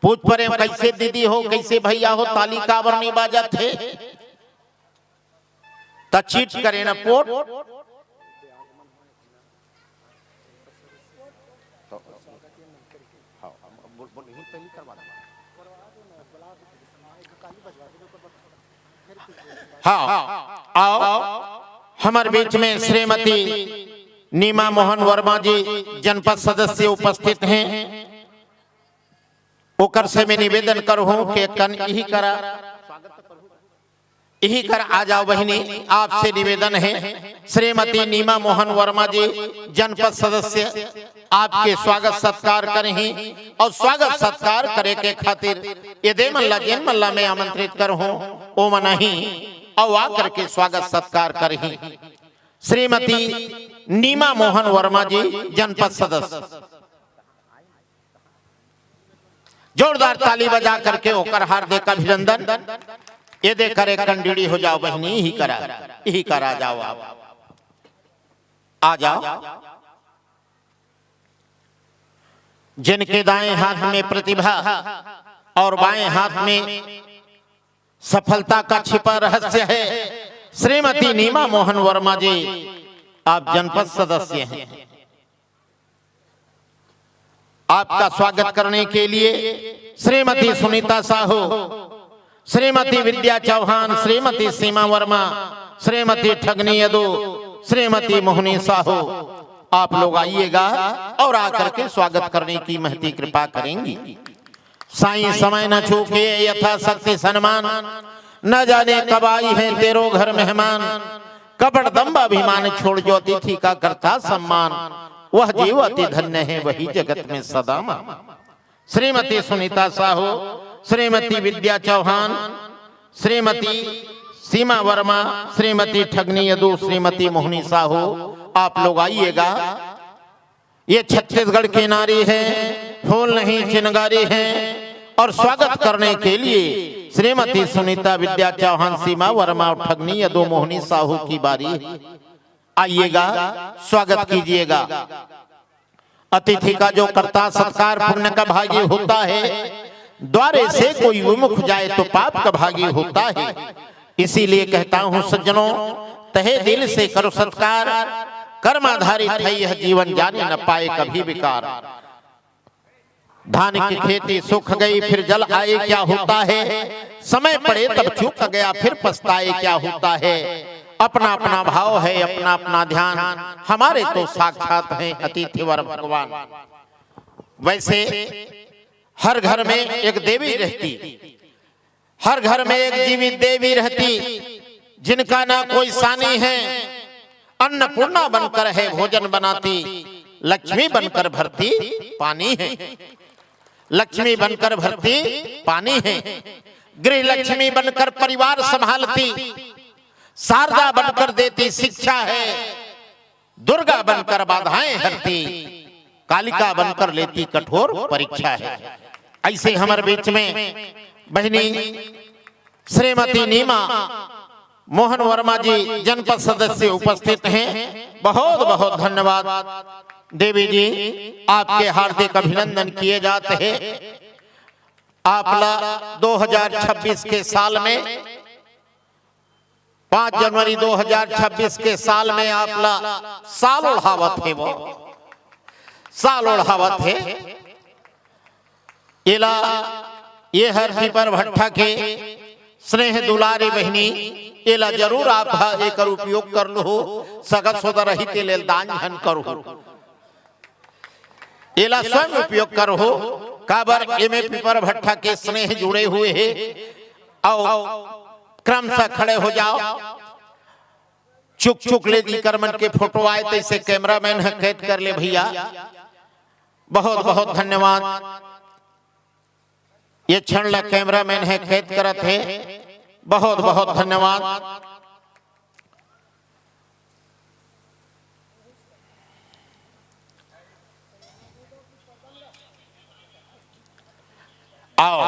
पूछ परेंव, "कइसे दीदी हो, कइसे भैया हो, ताली काबर नइ बाजत हे?" त चीट करे न पोट। हाँ, आओ, हमर बीच में श्रीमती नीमा मोहन वर्मा जी, जनपद सदस्य, उपस्थित हें। ओकर से मैं निवेदन करहूं कि कन इही करा, इही करा आ जाओ बहिनी, आपसे निवेदन हे। श्रीमती नीमा मोहन वर्मा जी, जनपद सदस्य, आपके स्वागत सत्कार करही अउ स्वागत सत्कार करे के खातिर एदे मन ला, जेन मन ला मैं आमंत्रित करहूं, ओ मन आही अउ आ करके स्वागत सत्कार करही। श्रीमती नीमा मोहन वर्मा जी, जनपद सदस्य। जोरदार ताली बजा करके ओकर हार्दिक अभिनंदन। एदे करे कंडीड़ी हो जाओ बहिनी, इही करा, इही करा जाओ आप। आ जाओ। जिनके दाएं हाथ में प्रतिभा और बाएं हाथ में सफलता का छिपा रहस्य है, श्रीमती नीमा मोहन वर्मा जी, आप जनपद सदस्य हैं। आपका स्वागत करने के लिए श्रीमती सुनीता साहू, श्रीमती विद्या चौहान, श्रीमती सीमा वर्मा, श्रीमती ठगनी यदु, श्रीमती मोहनी साहू, आप लोग आइएगा और आकर के स्वागत करने की महती कृपा करेंगी। साईं समय न चूके यथाशक्ति सन्मान, न जाने कब आई है तेरो घर मेहमान। कपट दम्भ अभिमान छोड़ जो अतिथि का करता सम्मान, वह जीव अति धन्य है वही जगत में सदा मान। श्रीमती सुनीता साहू, श्रीमती विद्या चौहान, श्रीमती सीमा वर्मा, श्रीमती ठगनी यदु, श्रीमती मोहनी साहू, आप लोग आइएगा। ये छत्तीसगढ़ की नारी है, फूल नहीं चिनगारी है। और स्वागत करने के लिए श्रीमती सुनीता विद्या चौहान, सीमा वर्मा और ठगनी यदु मोहनी साहू की बारी है। आइएगा, स्वागत कीजिएगा। अतिथि का जो करता सत्कार पुण्य का भागी होता है, द्वारे से कोई विमुख जाए तो पाप का भागी होता है। इसीलिए कहता हूं सज्जनों, तहे दिल से करो सत्कार, कर्म आधारित है यह जीवन, जाने न पाए कभी विकार। धान की खेती सूख गई फिर जल आए क्या होता है, समय पड़े तब चूक गया फिर पछताए क्या होता है। अपना अपना भाव है, अपना अपना ध्यान, हमारे तो साक्षात हैं अतिथि वर भगवान। वैसे हर घर में एक देवी रहती, हर घर में एक जीवित देवी रहती, जिनका ना कोई सानी है। अन्नपूर्णा बनकर है भोजन बनाती, लक्ष्मी बनकर भरती पानी है। लक्ष्मी बनकर भरती पानी है, गृह लक्ष्मी बनकर परिवार संभालती, शारदा बनकर देती शिक्षा है, दुर्गा बनकर बाधाएं हरती, कालिका बनकर लेती कठोर परीक्षा है। ऐसे हमर बीच में बहिनी श्रीमती नीमा मोहन वर्मा जी जनपद सदस्य उपस्थित हैं। बहुत बहुत धन्यवाद देवी जी, आपके हार्दिक अभिनंदन किए जाते हैं। आपला दो हज़ार छब्बीस के साल में, पाँच जनवरी दो हज़ार छब्बीस के साल में आपला साल ओढ़ावत हे, वो साल ओढ़ावत हे। एला, ये हर पीपर भट्ठा के स्नेह दुलारी बहिनी, एला जरूर आप ह एकर उपयोग कर लहू। सगा सोदर रही ते लेल दान झन करहू, एला स्वयं उपयोग करहू। काबर एमे पीपर भट्ठा के स्नेह जुड़े हुए हे। अउ क्रम से खड़े हो जाओ। चुक चुक ले जी कर मन के फोटो आए, तैसे कैमरामैन ह कैद कर ले भैया। बहुत बहुत धन्यवाद। ये क्षण ला कैमरामैन ह कैद करत हे। बहुत बहुत धन्यवाद। आओ,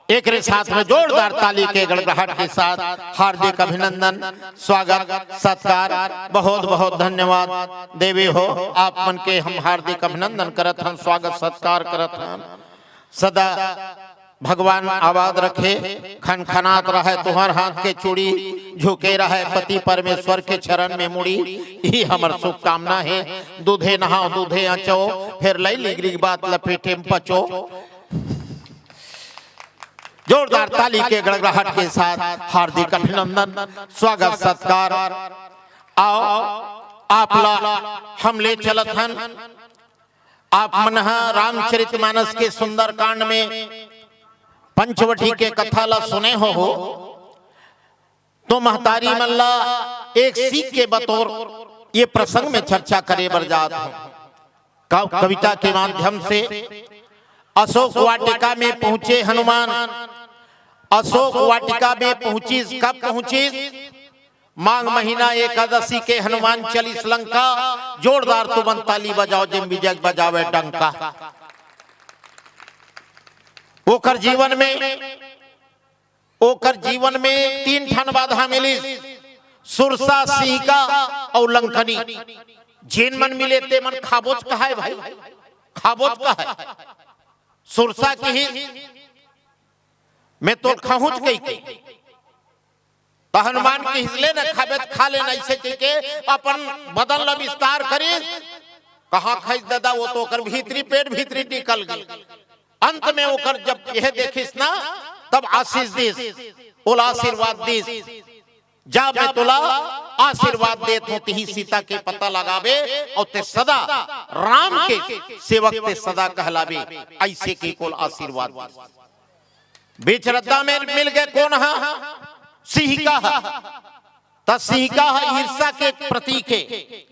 एकरे साथ में जोरदार ताली के गड़गड़ाहट के साथ हार्दिक अभिनंदन, स्वागत, सत्कार। बहुत बहुत धन्यवाद देवी हो, आप मन के हम हार्दिक अभिनंदन करत हन, स्वागत सत्कार करत हन। सदा भगवान आबाद रखे, खनखनात रहे तुहर हाथ के चूड़ी, झुके रहे पति परमेश्वर के चरण में मुड़ी। यही हमर शुभकामना हे। दूधे नहाओ, दूधे अचो, फिर लई लिगरी बात लपेटे में पचो। जोरदार ताली के गड़गड़ाहट के साथ हार्दिक अभिनंदन, स्वागत सत्कार। आओ, आप ला हम ले चलत हन। आप मन ह रामचरितमानस के सुंदरकांड में पंचवटी के कथा ला सुने हो, हो तो महतारी मन ला एक सीख के बतौर ये प्रसंग में चर्चा करे बर जात हूँ। कव-, कविता के माध्यम से अशोक वाटिका में पहुंचे हनुमान। अशोक वाटिका में पहुंचिस, कब पहुंचिस? माघ महीना एकादशी के हनुमान चालीस लंका। जोरदार तुमन ताली बजाओ, जेम विजय बजावे डंका। ओकर जीवन में, ओकर जीवन में तीन ठन बाधा मिलिस, सुरसा, सिंहिका अउ लंकनी। जेन मन मिले ते मन खाबोच कहाय भाई, खाबोच कहाय। सुरसा किहिस, मैं तोर खाहूंच कहिके। त हनुमान किहिस ले न खाबे त खा लेना, ऐसे कहिके अपन बदन ला विस्तार करिस। कहाँ खाइस दादा, वो तो ओकर भीतरी पेट भीतरी निकल गे। अंत में ओकर जब यह देखिस ना, तब आशीष दिस, ओला आशीर्वाद दिस, जा मैं तोला आशीर्वाद देत हूँ, तिही सीता के पता लगाबे अउ ते सदा राम के सेवक ते सदा कहलाबे, ऐसे के कोल आशीर्वाद दिस। बीच रद्दा में मिल गए कोन हा? सिंहिका हा। त सिंहिका हा ईर्षा के प्रतीक हे।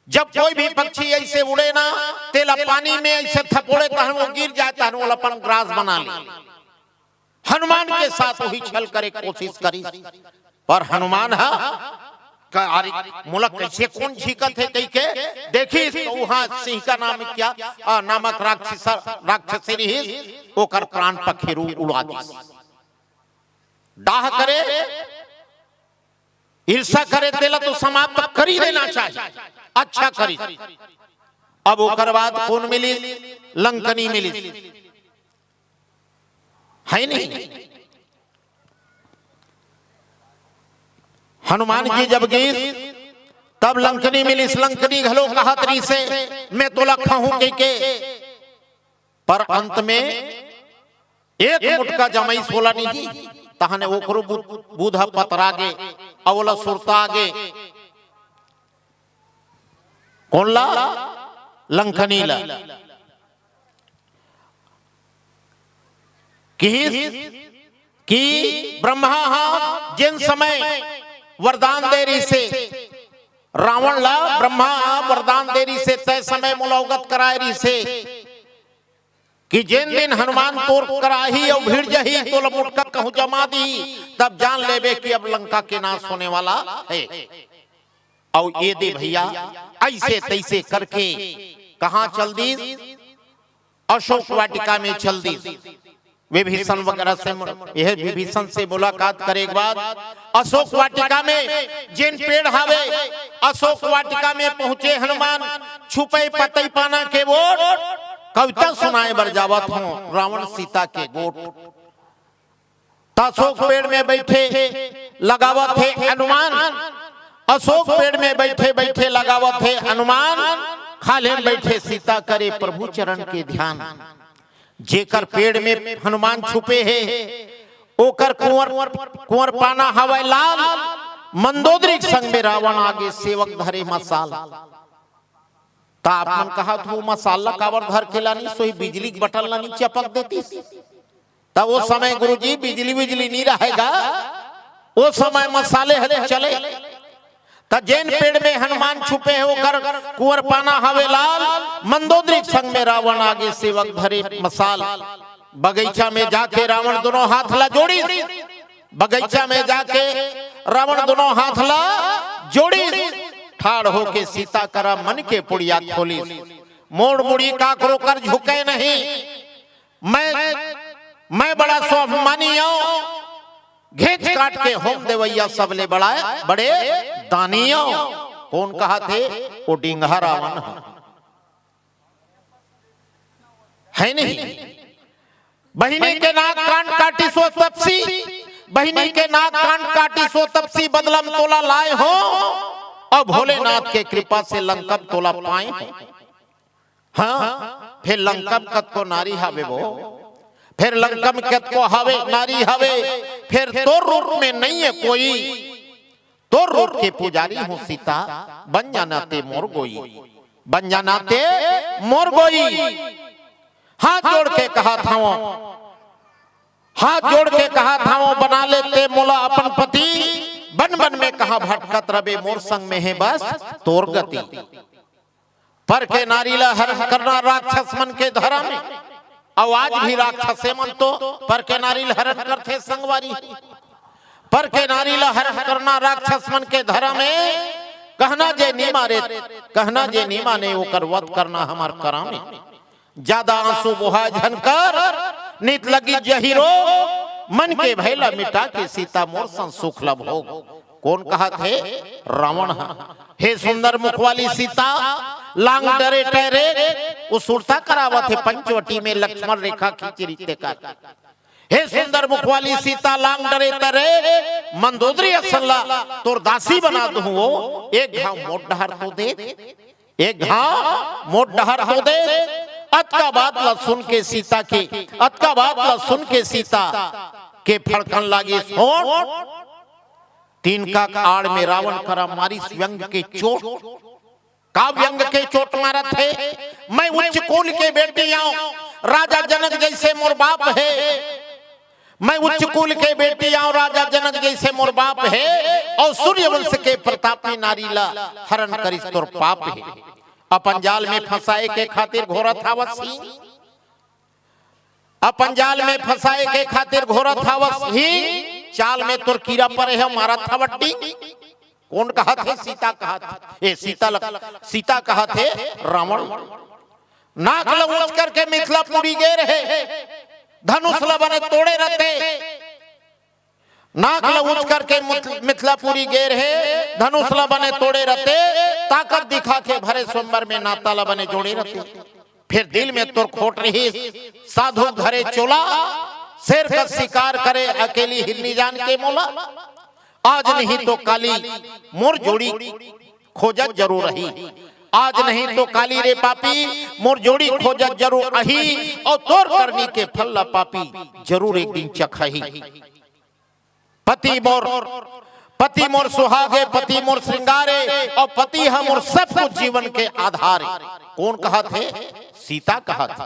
जब कोई भी पक्षी ऐसे उड़े ना, तेला पानी में ऐसे थपोड़े, तहन वो गिर जाए, तहन वो अपन ग्रास बना ले। हनुमान के साथ वही छल करे कोशिश करी, पर हनुमान हा का, अरे मोला कैसे कोन झींकत हे कहिके देखिस, तो वहां सिंहिका नाम क्या, आ, नामक राक्षस, राक्षसी रहिस, ओकर प्राण पखेरु उड़ा दिस। डाह करे, ईर्षा करे, तेला तो समाप्त कर ही देना चाहिए। अच्छा करिस। अब ओकर बाद कोन मिलिस? लंकनी मिलिस, है नहीं? हनुमान जी जब गिस, तब लंकनी मिलिस, लंकनी घलो कहत रहिसे, "मैं तोला खाहूं," कहिके, पर अंत में एक मुटका जमाइस ओला नहीं, तहने ओकरो बू-, बूध ह पतरा गे, अउ ओला सुरता गे। कोन ला? लंकनी ला। किहिस कि ब्रह्मा हा जेन समय वरदान दे रहिसे, रावण ला ब्रह्मा हा वरदान दे रहिसे, तय समय मोला अवगत कराए रहिसे कि जेन दिन हनुमान तोर करा आही अउ भिड़ जाही, तोला मुटका कहूं जमा दी, तब जान लेबे कि अब लंका के नाश होने वाला हे। अउ ए दे भइया, अइसे तइसे करके कहां चल दिस? अशोक वाटिका में चल दिस। विभीषण वगैरह से मुल-, यह विभीषण से मुलाकात करे के बाद अशोक वाटिका में जेन पेड़ हावे, अशोक वाटिका में पहुंचे हनुमान, छुपे पतई पाना के ओट, कविता सुनाए बर जावत हों रावण सीता के गोठ। त अशोक पेड़ में बइठे लगावत हे अनुमान, अशोक पेड़ में बइठे बइठे लगावत हे अनुमान, खाल्हे में बइठे सीता करे प्रभु चरण के ध्यान। जेकर पेड़ में हनुमान छुपे हे, ओकर कुंवर, कुंवर पाना हवय लाल, मंदोदरी के संग में रावण आगे सेवक धरे मसाल। त आप मन कहत हो, मसाल ला काबर धर के लानिस, सोई बिजली के बटन ला नी चपक देतिस। त ओ समय गुरुजी बिजली विजली नी रहेगा, ओ समय मसाले हले चले। त जेन पेड़ में हनुमान छुपे हे, ओकर कुंवर पाना हवे लाल, मंदोदरी के संग में रावण आगे सेवक धरे मसाल। बगीचा में जाके रावण दोनों हाथ ला जोड़िस, बगीचा में जाके रावण दोनों हाथ ला जोड़िस, ठाड़ होके सीता करा मन के पुड़िया खोलिस। मोड़ मुड़ी काकरो कर झुके नहीं, मैं, मैं बड़ा स्वाभिमानी हूं, घेंच काट के होम देवैया सबले बड़ा, बड़े दानी हूं। कोन कहत हे? ओ डिंगहा रावण ह। है नहीं? बहिनी के नाक कान काटिस ओ तपसी, बहिनी के नाक कान काटिस ओ तपसी, बदला म तोला लाए हों, अउ भोलेनाथ के कृपा से लंका म तोला पाए हों। हां, फेर लंका म कतको नारी हावे वो, फेर लंका म कतको हावे, नारी हावे, फेर तोर रूप में नइ हे कोई। तोर रूप के पुजारी हों सीता, बन जाना ते मोर गोई, बन जाना ते मोर गोई। हाथ जोड़ के कहत हवं, हाथ जोड़ के कहत हवं, बना ले ते मोला अपन पति, बन बन में कहां भटकत रबे, मोर संग में हे बस तोर गति। पर के नारी ला हरण करना राक्षस मन के धरम हे, अउ आज भी राक्षसे मन तो पर के नारी ला हरण करथे संगवारी। पर के नारी ला हरण करना राक्षस मन के धरम हे। कहना जे नी मारे, कहना जे नी माने, ओकर वध करना हमर करम हे। जादा आंसू बोहा झन कर, नित लगी जहिरो, मन के भय ला मिटा के सीता मोर संग सुख ला भोग। कोन कहत हे? रावण ह। हे सुंदर मुख वाली सीता, लांग डरे टहरे, ओ सुरता करावत हे पंचवटी में लक्ष्मण रेखा खींच रहिथे कर। हे सुंदर मुख वाली सीता, लांग डरे टहरे, मंदोदरी असन ला तोर दासी बना दूं ओ, एक घांव मोर डहर तो देख, एक घांव मोर डहर तो देख। अतका बात ला सुन के सीता के, अतका बात ला सुन के सीता के फड़कन लागिस होंठ। तिनका के आड़ में रावण करा मारिस व्यंग के चोट। का व्यंग के चोट मारत हे? मैं उच्च कुल के बेटी आंव, राजा जनक जइसे मोर बाप हे। मैं उच्च कुल के बेटी आंव, राजा जनक जइसे मोर बाप हे, अउ सूर्यवंश के प्रतापी नारी ला हरण करिस तोर पाप हे। अपन जाल में फंसाए के खातिर घोरत हावस ही, अपन जाल में फंसाए के खातिर घोरत हावस ही, चाल में तोर कीरा परे हे, मारत हावस डींग। कोन कहत हे? सीता कहत हे। ए, सीता ल-, सीता कहत हे रावण। नाक ल ऊंच करके मिथिलापुरी गे रहे, धनुष ल बने तोड़े रहिते। नाक ल ऊंच करके मुथ-, मिथिलापुरी गे रहे, धनुष ल बने तोड़े रहिते। ताकत दिखा के भरे स्वयंवर में नाता ल बने जोड़े रहिते। फेर दिल में तोर खोट रहिस, साधु धरे चोला, शेर का शिकार करे अकेली हिरनी जान के मोला। आज नहीं तो काली मोर जोड़ी खोजत जरूर अही। आज नहीं तो काली रे पापी, मोर जोड़ी खोजत जरूर अही, अउ तोर करनी के फल ला पापी जरूर एक दिन चखही। पति मोर, पति मोर सुहाग हे, पति मोर श्रृंगार हे, अउ पति ह मोर सब कुछ जीवन के आधार हे। कोन कहत हे? सीता कहत हे।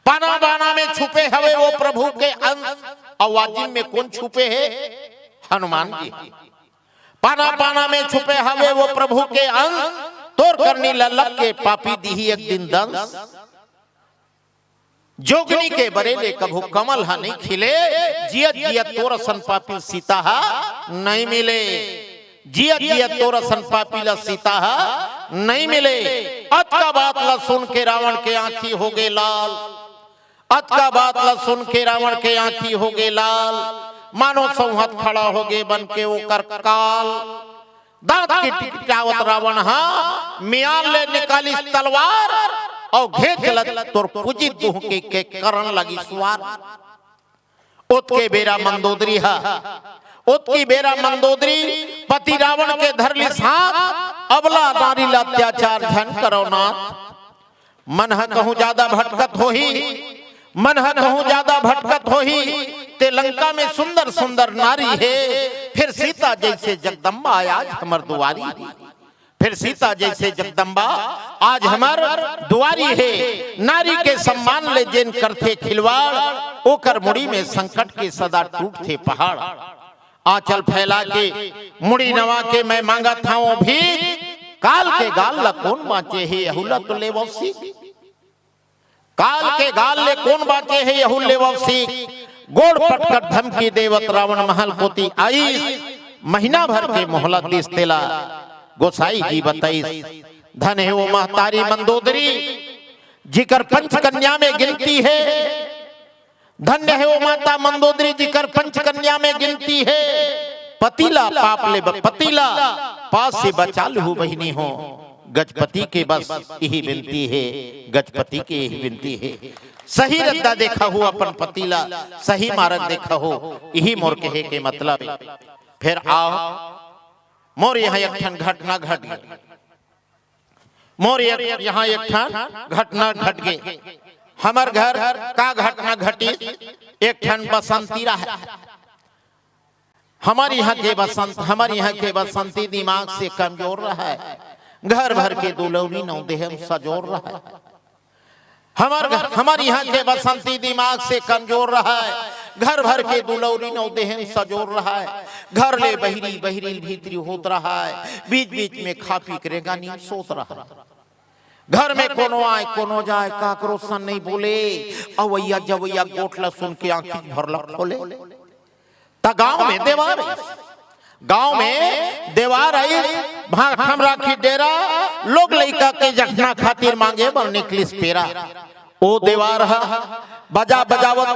पाना पाना में छुपे हवे वो प्रभु के अंश, अउ वाजिम में कोन छुपे हे? हनुमान जी। पाना पाना में छुपे हवे वो प्रभु के अंश, तोर करनी ललक के पापी दिही एक दिन दंश। जोगनी के बरे ले कभू कमल ह नइ खिले, जियत जियत तोर असन पापी सीता ह नइ मिले। जियत जियत तोर असन पापी ला सीता ह नइ मिले। अतका बात ला सुन के रावण के आंखी होगे लाल। अतका बात ला सुन के रावण के आंखी होगे लाल। मानो सौंहत खड़ा होगे बन के ओकर काल। दांत किटकिटावत रावण ह मियान ले निकालिस तलवार, अउ घेंच लत तोर पूजित दुहके के करन लगिस वार। ओतके बेरा मंदोदरी ह, ओतकी बेरा मंदोदरी पति रावण के धर लिस हाथ, अबला नारी ला अत्याचार झन करव नाथ। मन ह कहूं ज्यादा भटकत होही, मन ह कहूं ज्यादा भटकत होही, ते लंका में सुंदर सुंदर नारी हे, फिर सीता जइसे जगदम्बा आज हमर दुआरी हे। फिर सीता जइसे जगदम्बा आज हमर दुआरी हे। नारी के सम्मान ले जेन करथे खिलवाड़, ओकर मुड़ी में संकट के सदा टूटथे पहाड़। आंचल फैला के मुड़ी नवा के मैं मांगत हंव भीख, काल के गाल ला कोन बांचे हे, यहू ला तो लेवव सीख। काल के गाल ले कोन बांचे हे, यहू लेवव सीख। गोड़ पटकत धमकी देवत रावण महल कोति आईस, महीना भर के मोहलत दिस तेला, गोसाई जी बताईस। धन हे वो महतारी मंदोदरी, जिकर पंच कन्या में गिनती हे। धन्य हे वो माता मंदोदरी, जिकर पंच कन्या में गिनती हे। पति ला पाप ले ब-, पति ला पाप से बचा लहू बहिनी हो। गजपति के बस इही बिनती हे, गजपति के इही बिनती हे। सही रद्दा देखहू अपन पति ला, सही मारग देखहू, इही मोर कहे के मतलब हे। फिर आओ, मोर इहां एक ठन घटना घट गे। मोर एक, इहां एक ठन घटना घट गे। हमर घर का घटना घटिस, एक ठन बसंती रहय। हमर इहां के बसंत, हमर इहां के बसंती दिमाग से कमजोर रहय। घर भर के दुलौरी नौ देह म सजोर रहय। हमर घ-, हमर इहां के बसंती दिमाग से कमजोर रहय। घर भर के दुलौरी नौ देह म सजोर रहय। घर ले बहिरी, बहिरी ले भीतरी होत रहय। बीच-बीच में खा पी के रेंगा नींद सोत रहय। घर में कोनो आय, कोनो जाय, काकरो सन नइ बोले। अवइया जवइया गोठ ल सुन के आंखी भर ल खोले। त गांव में देवार आइस। गांव में देवार आइस, भांठम राखी डेरा, लोग लइका के जखना खातिर मांगे बर निकलिस पेरा। ओ देवार ह बजा बजावत,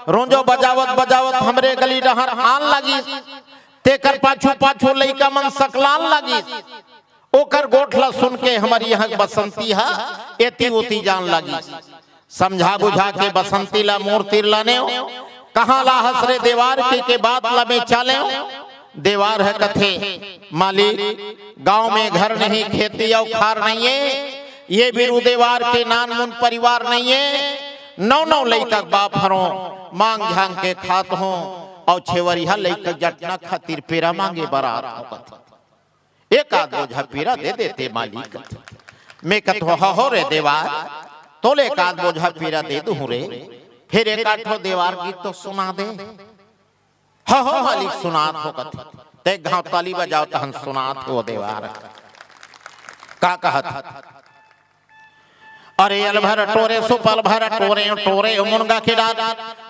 रोंजो बजावत बजावत हमरे गली डहर आन लागिस। तेकर पाछू पाछू लइका मन सकलान लागिस। ओकर गोठ ल सुन के हमर इहां बसंती ह एती ओती जान लागिस। समझा बुझा के बसंती ला मोर तीर लानेव। कहां लाहस रे देवार के, के बात ला बेचा लेव। देवार ह कथे, मालिक, गांव में घर नहीं, खेती अउ खार नहीं हे। ये बिरू देवार के नानमुन परिवार नहीं हे। नौ नौ लइका के बाप हरों, मांग झांग के खात हों, अउ छेवरिहा लइका जटना खातिर पेरा मांगे बर आत हों कथे। एक आध बोझा पेरा दे देते मालिक। मैं कथों, "हहो रे देवार, तोले एक आध बोझा पेरा दे दूं रे, फिर एक आध ठो देवार गीत तो सुना दे।" "हहो मालिक, सुनात हों," कथे। ते घांव ताली बजाव तहन सुनात हों देवार। का कहत? अरे अलभर टोरे सो पलभर टोरे, टोरे मुनगा के डार।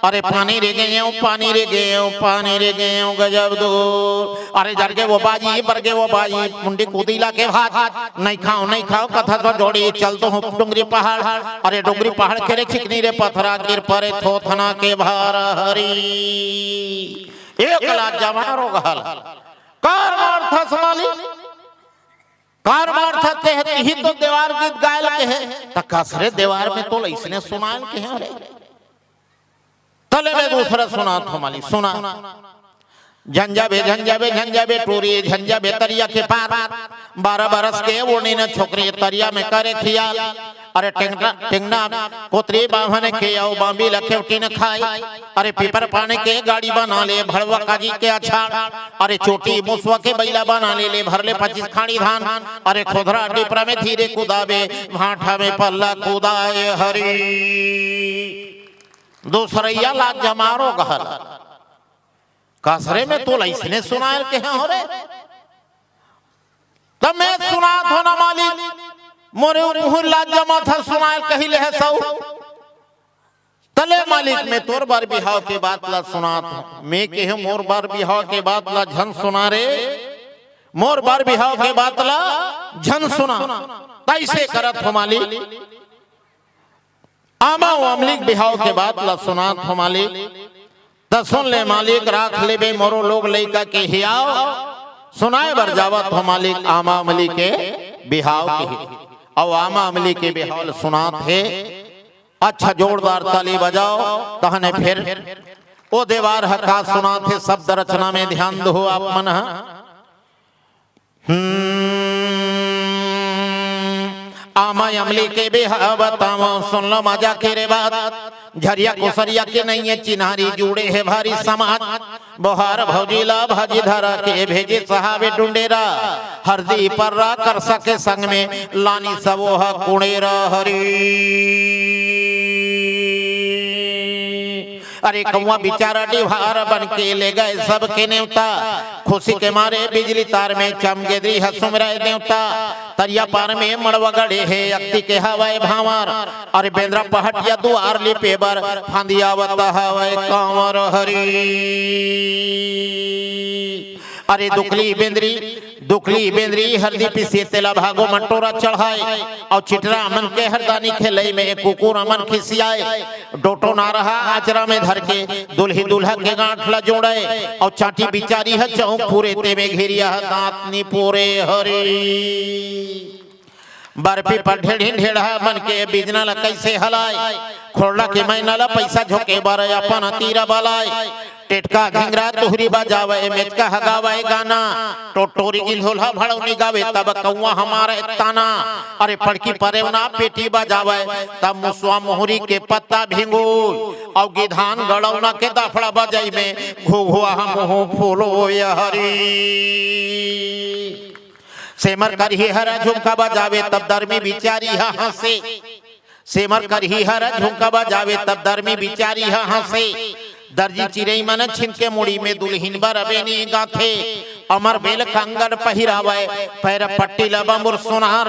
अरे पानी रे गयो, पानी रे गयो, पानी रे गयो गजब दूर। अरे जरगे वो बाजी, बरगे वो बाजी, मुंडी कूदी ला के भात। नहीं खाओ, नहीं खाओ, कथा सो जोड़ी, चल तो हूँ डोंगरी पहाड़। अरे डोंगरी पहाड़ के रे चिकनी रे पथरा, गिर परे थोथना के भार हरी। एक ला जवान रोगहल। कार मारथस मालिक। कार मारथस तेह, तिही तो देवार गीत गाय ल कहे। त कस रे देवार में तोला अइसने सुनाय ल कहे रे। तले मैं दूसरा सुनात हों मालिक, सुना। झन जाबे, झन जाबे, झन जाबे टूरी, झन जाबे तरिया के पार। बारह बरस के ओढ़नी न छोकरी तरिया में करे खियाल। अरे टेंगना, टेंगना कोतरी बांभन के अउ बांबी ल खेवटी न खाए। अरे पीपर पान के गाड़ी बना ले भड़वा काजी के अछाड़। अरे चोटी मुसवा के बैला बना ले, ले भर ले पच्चीस खाड़ी धान। अरे खोधरा डिपरा में धीरे कुदाबे, भांठा में पल्ला कुदाए हरी। दूसरैया ला जमारो गहल। कसरे में तोला अइसने सुनायल केहे हों रे। त मैं सुनात हों ना मालिक, मोरे मुँह लाज जमत हे सुनायल कहि ले हस। त ले मालिक, मैं तोर बर बिहाव के बात ला सुनात हों। मैं केहेंव मोर बर बिहाव के बात ला झन सुना रे, मोर बर बिहाव के बात ला झन सुना। तइसे करत हों मालिक, आमा अउ अमली के बिहाव के बात ला सुनात हों मालिक। त सुन ले मालिक, राख लेबे मोरो लोग लइका के हियाव। सुनाए बर जावत हों मालिक, आमा अमली के बिहाव के। अउ आमा अमली के बिहाव ल सुनात हे। अच्छा, जोरदार ताली बजाव। तहने फेर ओ देवार ह का सुनात हे, शब्द रचना में ध्यान दो आप मन ह। हम्म, आमा अमली के बिहाव बतावंव, सुन लो मजा के रे बात। झरिया कोसरिया के नइये चिन्हारी, जुड़े हे भारी समाज। बोहार भौजी ला भाजी धरा के भेजे सहावे डुंडेरा। हरदी पर्रा करसा के संग में लानी सबो ह कुंड़ेरा हरी। अरे कौआ बिचारा डिवहार बन के ले गए सबके नेवता। खुशी के मारे बिजली तार में चमगेदरी ह सुमराय देवता। तरिया पार में मड़वा गड़े हे अक्ति के हवय भांवर। अरे बेंदरा पहटिया दुआर लिपे बर फांदियावत हवय कांवर हरी। अरे दुखली बेंदरी, दुखली बेंदरी हरदी पिसे तेला भागो मन टोरा चढ़ाए। अउ चिटरा मन के हरदानी खेलई में कुकुर मन खिसियाए। डोटो ना रहा आचरा में धर के दुल्ही दुल्हा के गांठ ला जोड़े। अउ चांटी बिचारी ह चौक पूरे ते में घेरिया ह दांत नी पूरे हरी। बरपी पर ढेढ़ी ढेढ़ा मन के बिजना ला कइसे हलाए। खोड़ला के मैना ला पैसा झोंके बर अपन तीरा बलाए। टेटका घिंगरा तुहरी बजावे, मेचका ह गावे गाना। टोटोरी गिंधोला भड़ौनी गावे, तब कौआ हमार ताना। अरे पड़की परेवना पेटी बजावे, तब मुसवा मोहरी के पत्ता भिंगो। अउ गिधान गड़ौना के दाफड़ा बजाई में घुघुआ मुंह फूलो ये हरी। सेमर करही हरा झुमका बजावे, तब दरमी बिचारी ह हंसे। सेमर करही हरा झुमका बजावे, तब दरमी बिचारी ह हंसे। दर्जी चिरई मन छिन के मुड़ी में दुल्हिन बर बेनी गाथे। अमर बेल कंगन पहिरावे, पैर पट्टी ल बंबुर सोनार।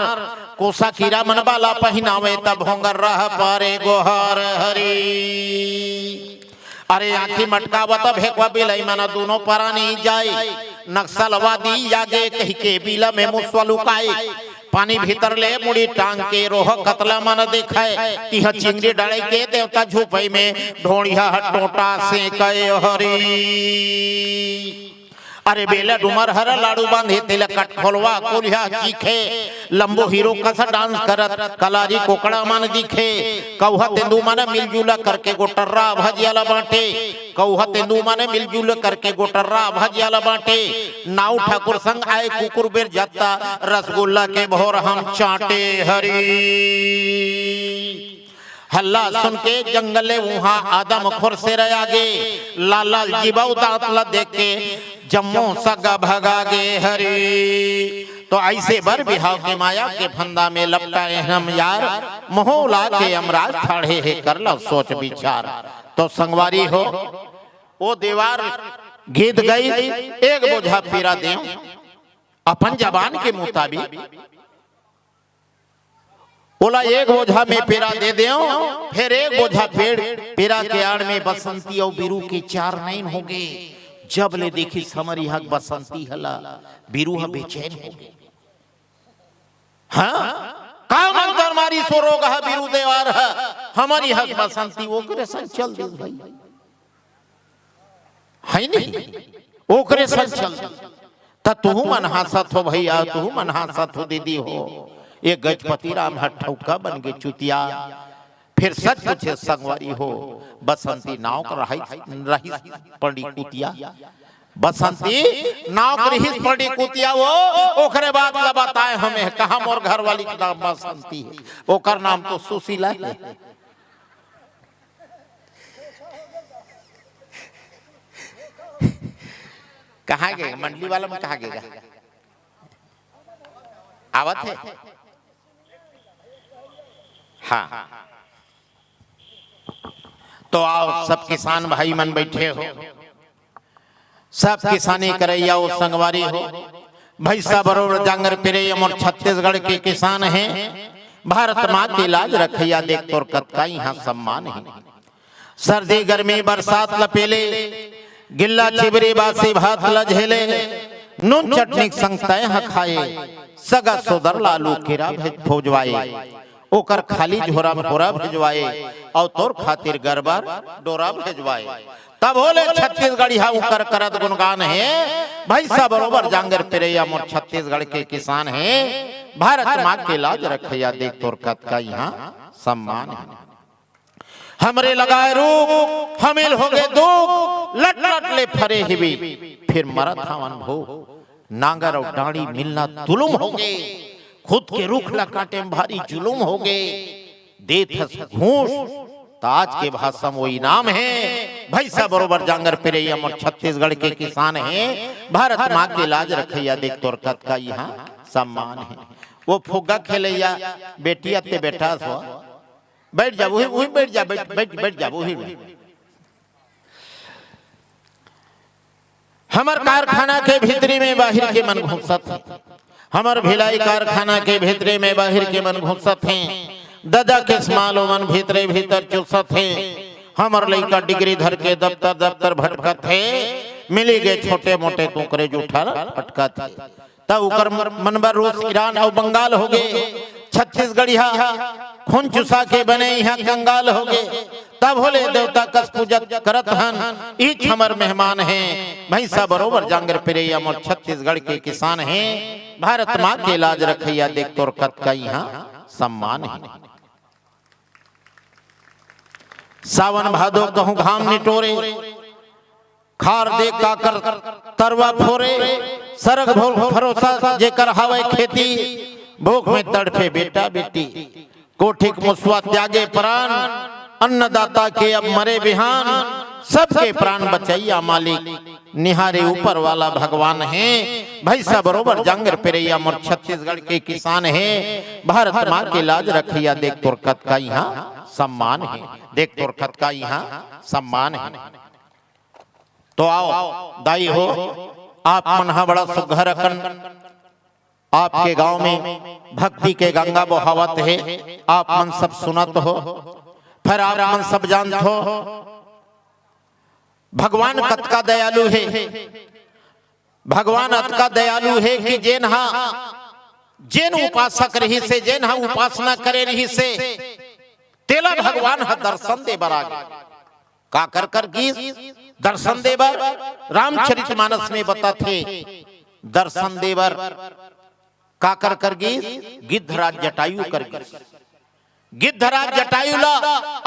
कोसा कीरा मन बाला पहिनावे, तब होंगर रह पारे गोहार हरी। अरे आंखी मटकावत भेकवा बिलई मन दूनों परानी जाए। नक्सलवादी आगे कहिके बिला में मुसवा लुकाए। पानी भीतर ले मुड़ी टांग के रोह कतला मन देखाए। तिहा चिंगरी डाले के देवता झुपई में ढोड़िया टोटा सेंकय हरी। अरे बेला डुमर हर लाड़ू बांधे, तेला कटखोलवा कोलिहा चीखे। लंबो हीरो कस डांस करत कलारी कोकड़ा मन दिखे। कौहा तेंदू मन मिलजुल करके गोटर्रा भजिया ला बांटे। कौहा तेंदू मन मिलजुल करके गोटर्रा भजिया ला बांटे। नाऊ ठाकुर संग आए कुकुर बेर जत्ता, रसगुल्ला के भोर हम चांटे हरी। हल्ला सुन के जंगल ले उहाँ आदम खोर से रह आगे। लाल लाल जीबऊ दांत ला देख के जम्मो सगा भगा गे हरी। तो अइसे बर बिहाव के माया के फंदा में लपटाए हम यार, मोह ला के यमराज ठाढ़े हे, कर लो सोच विचार। तो संगवारी हो, ओ देवार गीत गई, एक बोझा पीरा देंव अपन जबान के मुताबिक। ओला एक बोझा में पेरा दे देंव, फेर एक बोझा पेड़, पेरा के आड़ में बसंती अउ बीरू के चार नैन होगे। जब ले देखिस हमर इहाँ बसंती हला, बीरू ह बेचैन होगे। हाँ, का मंतर मारिस ओ रोगहा बीरू देवार ह, हमर इहाँ बसंती ओकरे संग चल दिस भई। है नहीं? ओकरे संग चल। त तुहू मन हाँसत हो भइया, तुहू मन हाँसत हो दीदी हो। ये गजपति राम ह ठउका बन गे चुतिया। फेर सच पूछे संगवारी हो, बसंती नाव कर रहिस, रहिस पंडी कुतिया। बसंती नाव के रिहिस पड़ी कुतिया वो, ओकरे बात ला बताए हमें, कहा मोर घर वाली के नाम बसंती हे, ओकर नाम तो सुशीला हे। कहाँ गे मंडली वाला मन, कहाँ गे गा? आवत हे। हाँ, तो आओ, सब किसान भाई मन बैठे हो, सब किसानी करैया हो, संगवारी हो, भैंसा बरोबर जांगर पिरैया मोर छत्तीसगढ़ के किसान हे। भारत माँ के लाज रखैया, देख तोर कतका इहाँ सम्मान हे। सर्दी गर्मी बरसात ल पेले, गिल्ला चिबरी बासी भात ल झेले, नून चटनी के संग तैं ह खाए, सगा सोदर ल आलू केरा भे-, भोजवाए, ओकर खाली झोरा भोरा भेजवाए, अउ तोर खातिर गरबर डोरा भेजवाए। तभो ले छत्तीसगढ़िया उकर करत गुणगान हे, भैंसा बरोबर जांगर पिरैया मोर छत्तीसगढ़ के किसान हे। भारत माँ के लाज रखैया, देख तोर कतका इहाँ सम्मान हे। हमरे लगाए रूख, हमिल होगे दूख, लट लट ले फरे हिबे, फिर मरत हवन भूख। नांगर अउ डांड़ी मिलना तुलुम होगे, खुद के रूख ला काटे म भारी जुलुम होगे। देत हस घूस, त आज के भाषा म वो इनाम हे। भैंसा बरोबर जांगर पिरैया मोर छत्तीसगढ़ के किसान हे। भारत माँ के लाज रखैया, देख तोर कतका इहाँ सम्मान हे। वो फुग्गा खेलैया बेटी अत्ते बेटा सो बैठ जा, वही, वही बैठ जा, बैठ, बैठ, बैठ जा, वही बैठ। हमर कारखाना के भीतरी में बाहिर के मन घुसत हे, हमर भिलाई कारखाना के भीतरी में बाहिर के मन घुसत हे। ददा के स्माल ओमन भीतरे भीतर चूसत हे। हमर लइका डिग्री धर के दफ्तर दफ्तर भटकत हे, मिली गे छोटे मोटे तुकरे जूठा ल फटकत हे। त उकर मन बर रूस, ईरान अउ बंगाल होगे। छत्तीसगढ़िया खून चुसा के बने इहाँ कंगाल होगे। तभो ले देवता कस पूजत करत हन, इच हमर मेहमान हे। भैंसा बरोबर जांगर पिरैया मोर छत्तीसगढ़ के किसान हे। भारत माँ के लाज रखैया, देख तोर कतका इहाँ सम्मान हे। सावन भादो कहूँ घाम निटोरे, खार दे काकर तरवा फोरे, सरग भोग भरोसा जेकर हावय खेती, भूख में तड़फे बेटा बेटी, कोठिक मुसवा त्यागे प्राण, अन्नदाता के अब मरे बिहान, सबके प्राण बचैया मालिक निहारे ऊपर वाला भगवान हे। भैंसा बरोबर जांगर पेरैया मोर छत्तीसगढ़ के किसान हे। भारत माँ के लाज रखैया, देख तोर कतका इहाँ सम्मान हे, देख तोर कतका इहाँ सम्मान हे। तो आओ दाई हो, आप मन हा बड़ा सुघर अकन आपके गांव में भक्ति के गंगा बोहावत हे, आप मन सब सुनत हो, फिर आप मन सब जानत हो भगवान कतका दयालु हे। भगवान अतका दयालु हे कि जेन हा, जेन उपासक रहिस हे, जेन हा उपासना करे रहिस हे, तेला भगवान हा दर्शन दे बर आ गे। काकर कर गिस दर्शन दे बर? रामचरित मानस में बताथे, दर्शन दे बर काकर कर गिस? गिद्धराज जटायु कर गिस। गिद्धराज जटायु ला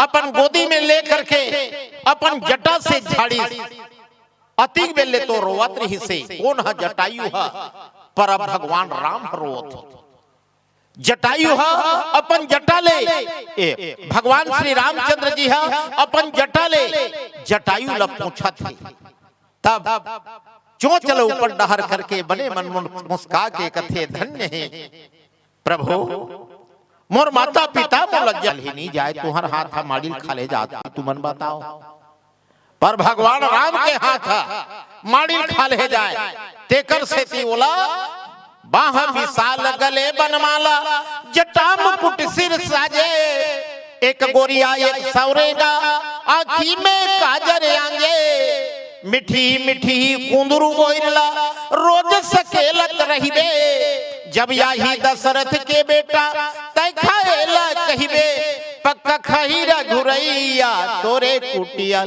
अपन गोदी में लेकर के अपन जटा से झाड़िस। अतिक बेले तो रोवत रहिस हे। कोन ह? जटायु ह। पर अब भगवान राम ह रोवत हे। जटायु ह अपन जटा ले, ए, भगवान श्री रामचंद्र जी ह अपन जटा ले जटायु ला पोंछत हे। तब चोंच ल ऊपर डहर करके बने मन मुन-, मुस्का के कथे, "धन्य हे प्रभु, मोर माता पिता मोर लज्जा ही नहीं जाए, तुहर हाथ ह माड़िल खाले जात, तुमन बताओ।" पर भगवान राम के हाथ ह माड़िल खाले जाए, तेकर सेती ओला बाह विशाल गले बनमाला, जटा मुकुट सिर साजे, एक गोरिया एक सौरेगा, आँखी में काजर आंजे, मिठी मिठी कुंदरू गोइरला, रोज सकेलत रहिबे, जब याही दशरथ के बेटा, तै खाएला कहिबे, पक्का खाही रघुरैया तोरे कुटिया।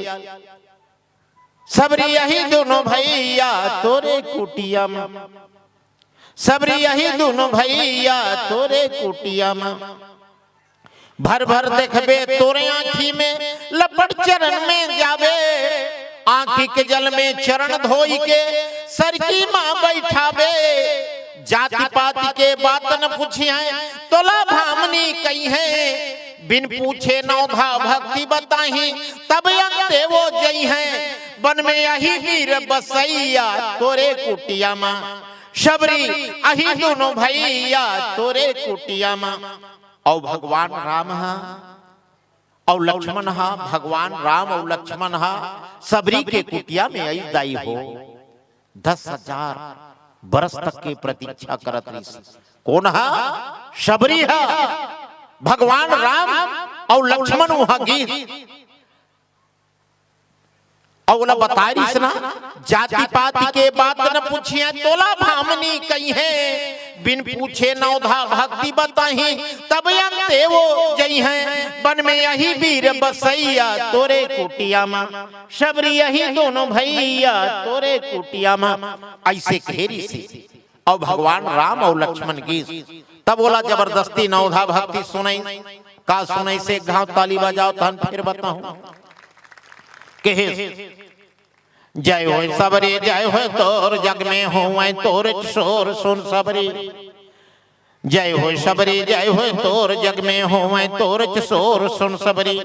सबरी यही दोनों भैया तोरे कुटिया में, सबरी यही दोनों भैया तोरे कुटिया में। भर भर देखबे तोरे आँखी में, लपट चरण में जाबे। आंखी के जल में चरण धोई के सरकी मां बैठाबे। जाति पाति के बात न पूछिहैं, तोला भामनी कहिहैं। बिन पूछे नवधा भक्ति बताही, तब अंते वो जइहैं। बन में अही वीर बसैया तोरे कुटिया मा। शबरी अही दोनों भैया तोरे कुटिया मा। अउ भगवान राम हा अउ लक्ष्मण हा, भगवान राम अउ लक्ष्मण हा शबरी के कुटिया में अइस दाई हो। दस हजार बरस तक के प्रतीक्षा करत रहिस। कोन हा? शबरी हा। भगवान राम अउ लक्ष्मण उहां गिस। अउ ओला बताय रिहिस ना, जाति पाति के बात न पूछिहैं, तोला भामनी कहिहैं। बिन पूछे नवधा भक्ति बताही, तब अंते वो जइहैं। बन में अही वीर बसैया तोरे कुटिया मा, शबरी अही दोनों भैया तोरे कुटिया मा। अइसे कहे रिहिस। अउ भगवान राम अउ लक्ष्मण गिस, तब ओला जबरदस्ती नवधा भक्ति सुनइस। का सुनइस, एक घांव ताली बजाव, तहन फेर बताहूं। कहे, जय होय शबरी, जय होय तोर, जग में होवय तोर शोर, सुन शबरी। जय होय शबरी, जय होय तोर, जग में होवय तोर शोर, सुन शबरी।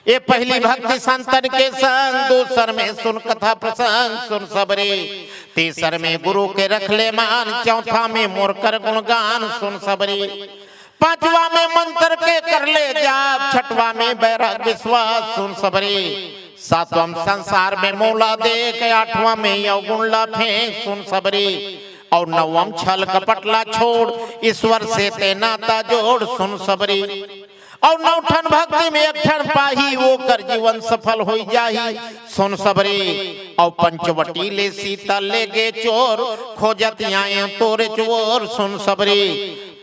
ए पहिली भक्ति संतन के संग, दूसर में सुन कथा प्रसंग, सुन शबरी। तीसर में गुरु के रख ले मान, चौथा में मोर कर गुणगान, सुन शबरी। पांचवा में मंत्र के कर ले जाप, छठवा में बैराग विश्वास, सुन शबरी। सातवां संसार में मोला देख, आठवां में अवगुण ला फेंक, सुन शबरी। अउ नवम छल कपट ला छोड़, ईश्वर से ते नाता जोड़, सुन शबरी। अउ नौ ठन भक्ति में एक ठन पाही, ओकर जीवन सफल होई जाही, सुन शबरी। अउ पंचवटी ले सीता ले गे चोर, खोजत आयेंव तोरेच ओर, सुन शबरी।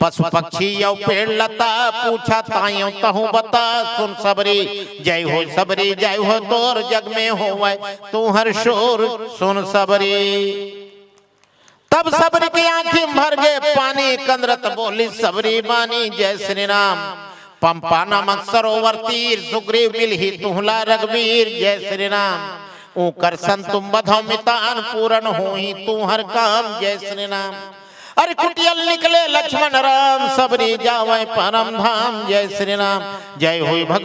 पशु पक्षी अउ पेड़ लता, पूछत आयेंव तहूं बता, सुन शबरी। जय होय शबरी, जय होय तोर, जग में होवय तुंहर शोर, सुन शबरी। तब शबरी के आंखी में भर गे पानी, कंदरत बोलिस शबरी बानी, जय श्री राम। पंपा नामक सरोवर तीर, सुग्रीव मिलही तुंहला रघुबीर, जय श्री राम। ऊंकर संग तुम बधव मितान, पूरन होही तुंहर काम, जय श्री राम। अरे कुटिया ले निकले लक्ष्मण राम, शबरी जावय परम धाम, जय श्री राम। जय होय भगवान